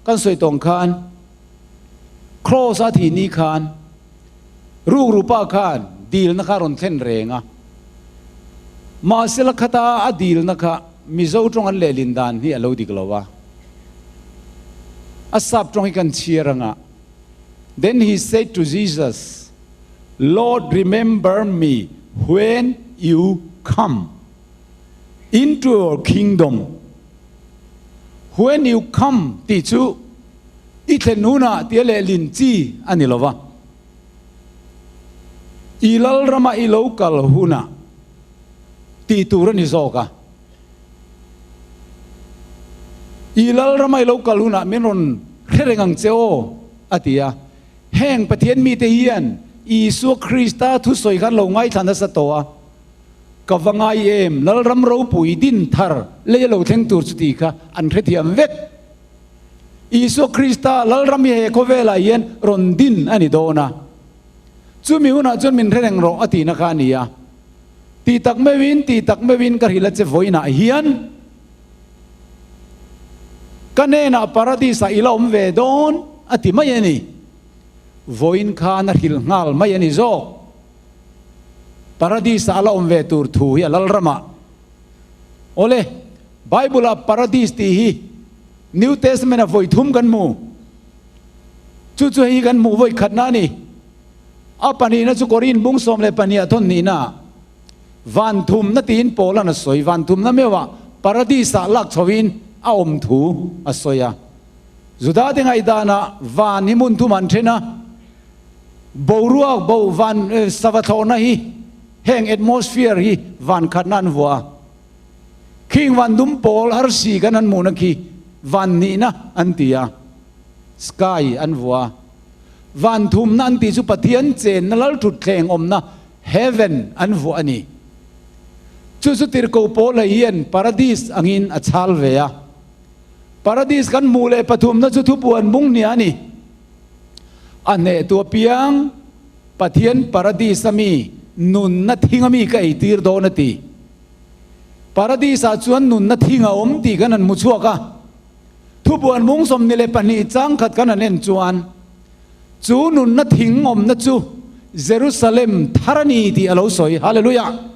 kan sawi tawng khan Kraws a thih ni khan rukru pa khan dilna kha a rawn thlen reng a. Mahsela khata a dilna kha Mizo tawng an lehlin dan hi a lo dik lo a. A sap tawng hi kan chhiar anga, Then he said to Jesus, Lord remember me when you come into your kingdom. When you come tih chu i thlen hunah tia lehlin chi a ni lo va. I lalrama i lo kal hunah tih tur a ni zawk a. I lalrama i lo kal hunah min rawn hre reng ang che aw, a ti a. Heng Pathian mite hian Isua Krista thusawi khan lo ngaithla nasa tawh a, Ka va ngai em, Lalram ropui din thar lei a lo thleng tur chu tih kha an hrethiam vek. Isua Krista Lalram hi he khawvelah hian rawn din a ni dawn a, chumi hunah chuan min hre reng rawh a tihna kha a ni a. Tih tak meuhin, tih tak meuhin ka hrilh a che vawiinah hian ka hnenah Paradis-ah i la awm ve dawn a ti mai a ni. Vawiin khan a hrilh nghal mai a ni zawk. Paradis-ah a la awm ve tur thu hi a lal ramah. Awle, Bible-ah Paradis tih hi New Testament-ah vawi thum kan hmu. Chu chu hei hi kan hmuh vawi khatna a ni. A pahnihna chu Korin bung 12 ah thawn hnihna van thumna tiin Paula'n a sawi. Van thumna meuhah Paradis-ah lak chhoin a awm thu a sawi a. Judate ngaihdanah van hi hmun thum an then a, boruak bo van sava thlawhna hi heng atmosphere hi van khatna an vuah a. Khing van dum pawl arsi kan han hmuhna khi van nihna an ti a, sky an vuah a. Van thumna an tih chu Pathian chenna lalthutthleng awmna heaven an vuah a ni. Chu chu tirhkoh Paula hian paradis angin a chhal ve a. Paradis kan hmuh leh pathumna chu thupuan bung hnia a ni. A hnehtu apiang Pathian paradis a mi nunna thing a mi ka eitir dawn a ti. Paradis ah chuan nunna thing a awm tih kan han hmu chhuak a. Thubuan mung 22 chang khat kan han en chuan, chu nunna thing awmna chu Jerusalem thar a ni tih a lo sawi. Hallelujah!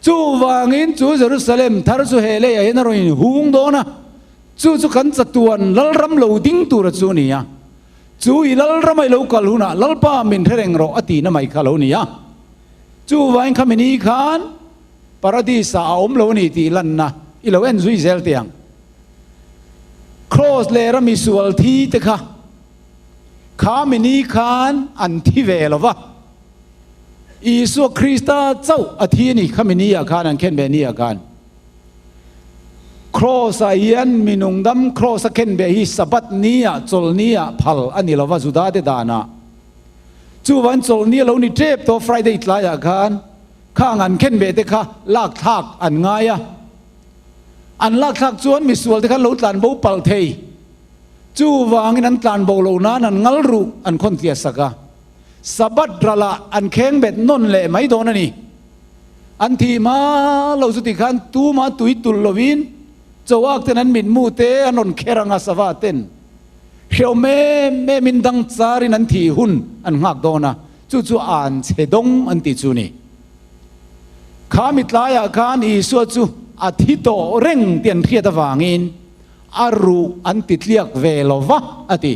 Chuvangin chu Jerusalem thar chu he leiah hian a rawn inhung dawn a, chu chu kan chatuan lalram lo ding tura chu a ni a. Chu i lalram a i lo kal hunah Lalpa min hre reng rawh a tihna mai kha a lo ni a. Chuvangin kha mini khan Paradis-ah a awm lo a ni tih lanna i lo en zui zel teh ang. Kraws leh rami sual thi te kha kha mini khan an thi ve lo va. Isua Krista chauh a thi a ni kha mini ah khan an khen ve ni ah khan. Kraws ah hian mi nungdam kraws a khen ve hi Sabbath ni ah chawlh ni ah phal a ni lo va Juda te dan ah. Chuvan chawlh ni a lo ni tep tawh Friday tlai ah khan khang an khen ve te kha lak thlak an ngai a. An lak thlak chuan misual te khan lo tlan bo palh thei. Chuvangin an tlan bo lo nan an ngal ruh an khawn tliah sak a. Sabbath ralah an kheng bet nawn leh mai dawn a ni. An thih hma lo chu tikhan tuma tui tulh lovin chauak ten an mitmu te an rawn kher ang a sava ten hrehawm em em in dang charin an thih hun an nghak dawn a, chu chu an chhe dawng an tih chu ni. Kha mi tlaiah khan Isua chu a thi tawh reng tih an hriat avangin a ruh an ti tliak ve lo va, a ti.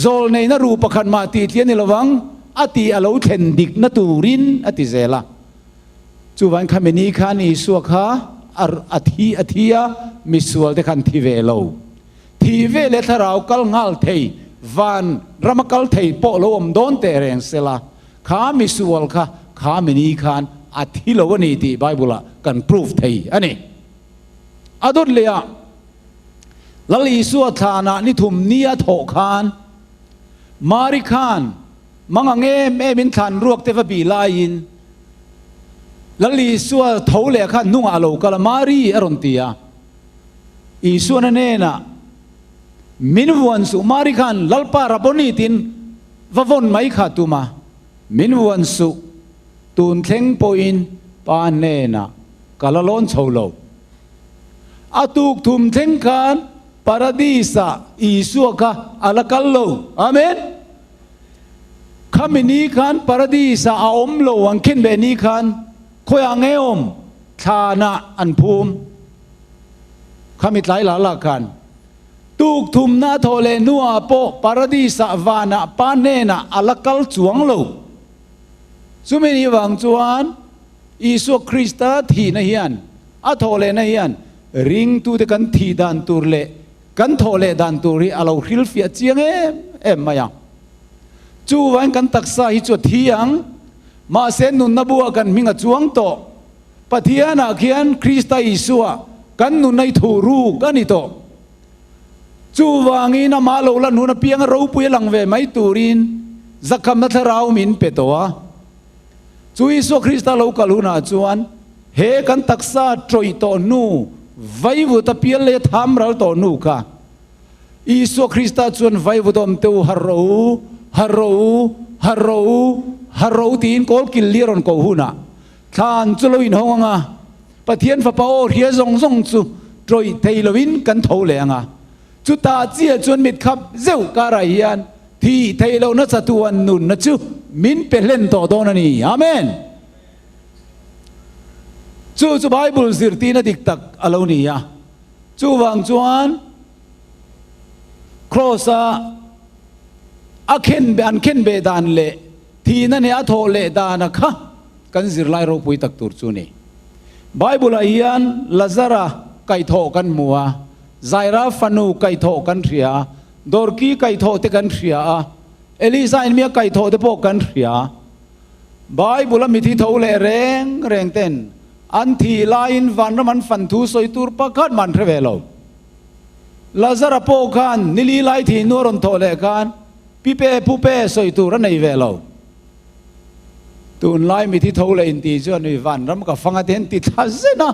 Zawlneihna ruh pakhat mah tih tliah ni lovang, a tih a lo thlen dikna turin a ti zel a. Chuvangin kha mi ni khan Isua kha a thi a thi a, misualte khan thi ve lo. Thih ve leh thlarau kal nghal thei, van rama kal thei pawh lo awm dawn teh reng sela, Kha misual kha kha mini khan a thi lo a ni tih Bible ah kan proof thei a ni. A dawt leh ah Lal Isua thlanah ni thum ni a thawh khan Mari khan mang ang em em in thlan ruak te va bih laiin Lal Isua tho leh khan hnungah a lo kal a, Mari a rawn ti a. Isuan a hnenah min vuan suh Mari khan Lalpa Rabboni tiin Va vawn mai kha tum a, min vuan suh, tun thleng pawhin pa hnenah ka la lawn chho lo. A tuk thum thleng khan Paradis-ah Isua kha a la kal lo. Amen! Khami ni khan Paradis-ah a awm lo ang khin ve ni khan khawiah nge awm? Thlanah an phum. Khami tlai lah lah khan. Tuk thumna a thawh leh hnuah pawh Paradis-ah vanah pa hnenah a la kal chuang lo. Chumi ni vang chuan Isua Krista thihna hian, a thawhlehna hian ringtute kan thih dan tur leh kan thawhleh dan tur hi a lo hrilhfiah chiang em em mai a. Chuvain kan taksa hi chu a thi ang, mahse nunna buah kan hming a chuang tawh. Pathianah khian Krista Isua kan nunna hi thuh ruk a ni tawh. Chuvangin amah lo lan hun apianga ropui a lang ve mai turin zakhamna thlarau min pe tawh a. Chu Isua Krista lo kal hunah chuan he kan taksa tawih tawh hnu, vaivut a pial leh a tham ral tawh hnu kha Isua Krista chuan vaivut awm te u har rawh u, har rawh u, har rawh u, har rawh u tiin kawl kil li a rawn koh hunah thlan chu lo inhawng ang a, Pathian Fapa aw hria zawng zawng chu tawih thei loin kan tho leh ang a. Chutah chiah chuan mit khap zeuh karah hian thih theih lohna chatuan nunna chu min pe hlen tawh dawn a ni. Amen! Chu chu Bible zirtirna dik tak a lo ni a. Chuvang chuan Kraws-a a khen an khen beh dan leh thihna nen a thawh leh dana kha kan zirlai ropui tak tur chu a ni. Bible-ah hian Lazara kaihthawh kan hmu a, Zaira fanu kaihthawh kan hria a, Dorki kaihthawh te kan hria a, Elisa in mi a kaihthawh te pawh kan hria a. Bible-a mithi tho leh reng reng ten an thih laiin vanram an fan thu sawi tur pakhat mah an hre ve lo. Lazara pawh khan nili lai thih hnu a rawn thawh leh khan pipe pupe sawi tur a nei ve lo. Tunlai mithi tho leh inti chuan ui vanram ka fang a te an ti thla zen a,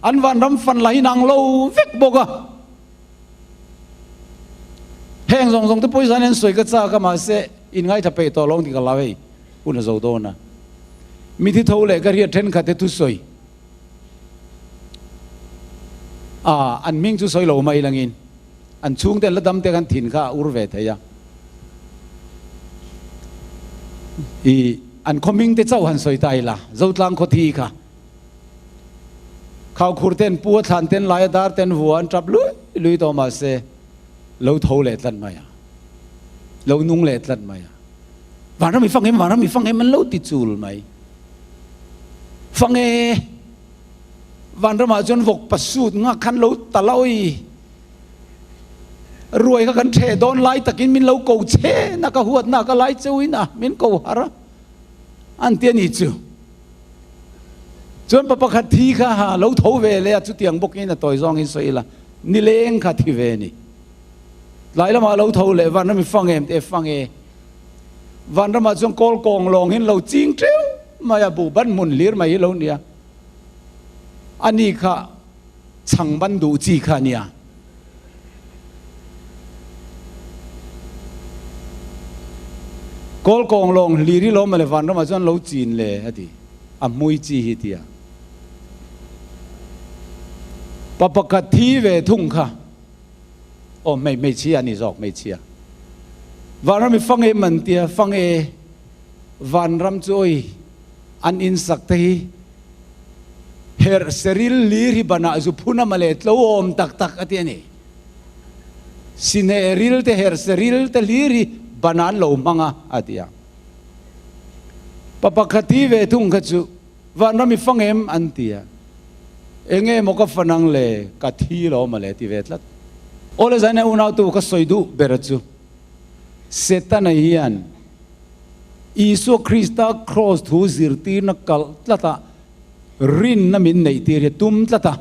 an vanram fan lah in ang lo vek bawk a. Heng zawng zawng te pawisa hian an sawi ka chak a mahse in ngaithla peih tawh lo ang tih ka hlau hei hun a zo dawn a. Mithi tho leh ka hriat thenkhat te thusawi a an hming chu sawi lo mai langin an chhungte an la dam te khan thin kha a ur ve thei a. I an khaw hming te chauh han sawi ta ila, Zotlang khaw thi kha. Khaukhur ten pu a thlan ten lai a dar ten vua an tap lui lui tawh mahse lo tho leh tlat mai a, lo nung leh tlat mai a. Vanram i fang em, vanram i fang em an lo ti chul mai. Fang e, vanramah chuan vawk pasut ngak khan lo tal a awi. Ruai kha kan ṭheh dawn lai takin min lo ko che na ka huatna ka lai cheuhin a min ko har a an ti a ni chu. Chuan pa pakhat thi kha ha lo tho ve leh a chutiang bawkin a tawi zawngin sawi ila nileng kha thi ve a ni. Tlai lamah lo tho leh vanram i fang em te fang e. Vanramah chuan kawl kawng lawng hin lo ching ṭeuh mai a buh ban hmun hlir mai hi lo nia. Ani kha Chhang ban duh chi kha a nia. Kawl kawng lawng hlir hi lawm mawle vanramah chuan lo chin le a ti. A hmui chi hi tia. Pa pakhat thi ve thung kha. Aw hmei hmeichhia a ni zawk hmeichhia. Vanram i fang em an tia fang e vanram chu awi an insak te hi Herh seril lir hi banah zu phun a male tlo awm tak tak a ti a ni. Sine ril te herh seril te lir hi banah an lo hmang a a ti a. Pa pakhat hi ve thung kha chu vanram i fang em an ti a. Enge maw ka fan ang le ka thi lo male ti ve tlat. Awle zaina unautu ka sawi duh ber chu Setana hian Isua Krista kraws thu zirtirna kalh tlatah rinna min neihtir hi a tum tlat a.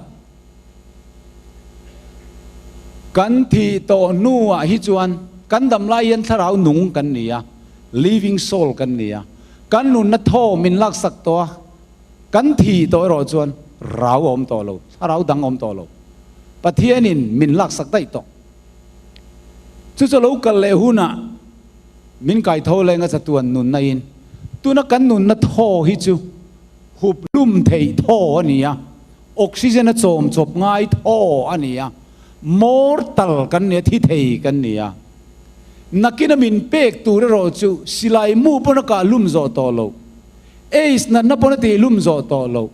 Kan thih tawh hnuah hi chuan kan dam lai hian thlarau nung kan ni a, living soul kan ni a, kan nunna thaw min laksak tawh a, kan thih tawh erawh chuan rau a awm tawh lo, thlarau dang a awm tawh lo. Pathianin min laksak daih tawh. Chu chu lo kal leh hunah Min kai tho leng a chatuan nunna in tuna kan nunna thaw hi chu hup lum theih thaw a ni a, oxygen a chawm chawp ngai thaw a ni a, mortal kan ni a, thi thei kan ni a. Nakina min pek tur erawh chu silai mu pawn a kah lum zawh tawh loh, aids natna pawn a tih lum zawh tawh loh,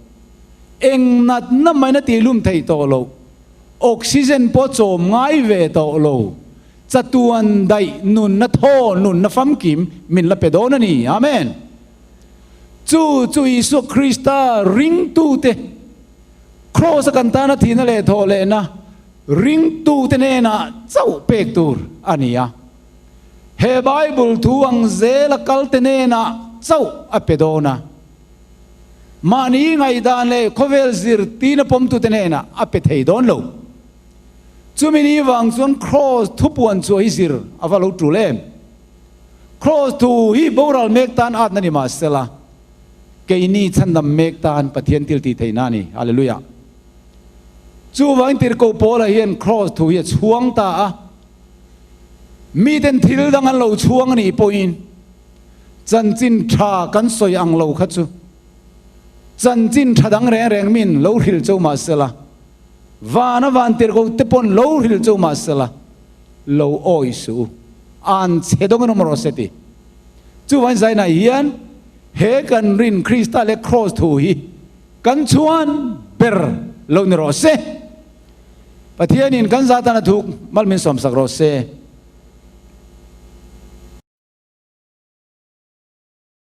eng natna main a tih lum theih tawh loh, oxygen pawh a chawm ngai ve tawh lo. Chatuan daih nunna thaw nunna famkim min la pe dawn a ni. Amen. Chu chu Isua Krista ringtute Kraws-a kan tana thihna leh thawhlehna ringtute hnenah chauh pek tur a ni a. He Bible thu ang zela kalte hnenah chauh a pe dawn a. Mahni ngaihdan leh khawvel zirtirna pawmtute hnenah a pe thei dawn lo. Chumi ni vang chuan Kraws thupuan chhuah hi zir a va lo tul em? Kraws thu hi boral mek tan atna ni mah sela, keini chhandam mek tan Pathian thil tih theihna a ni. Hallelujah! Chuvangin Tirhkoh Paula hian Kraws thu hi a chhuang ta a, miten thil dang an lo chhuang a nih pawhin chanchin tha kan sawi ang lo kha chu chanchin tha dang reng reng min lo hrilh cho mah sela, Vana van tirhkoh te pawn lo hrilh chu mahsela lo awi suh u, an chhe dawng in awm rawh se ti. Chuvangin zainah hian he kan rin Krista leh Kraws thu hi kan chhuan ber lo ni rawh se. Pathianin kan za tan a thuk mal min sawmsak rawh se.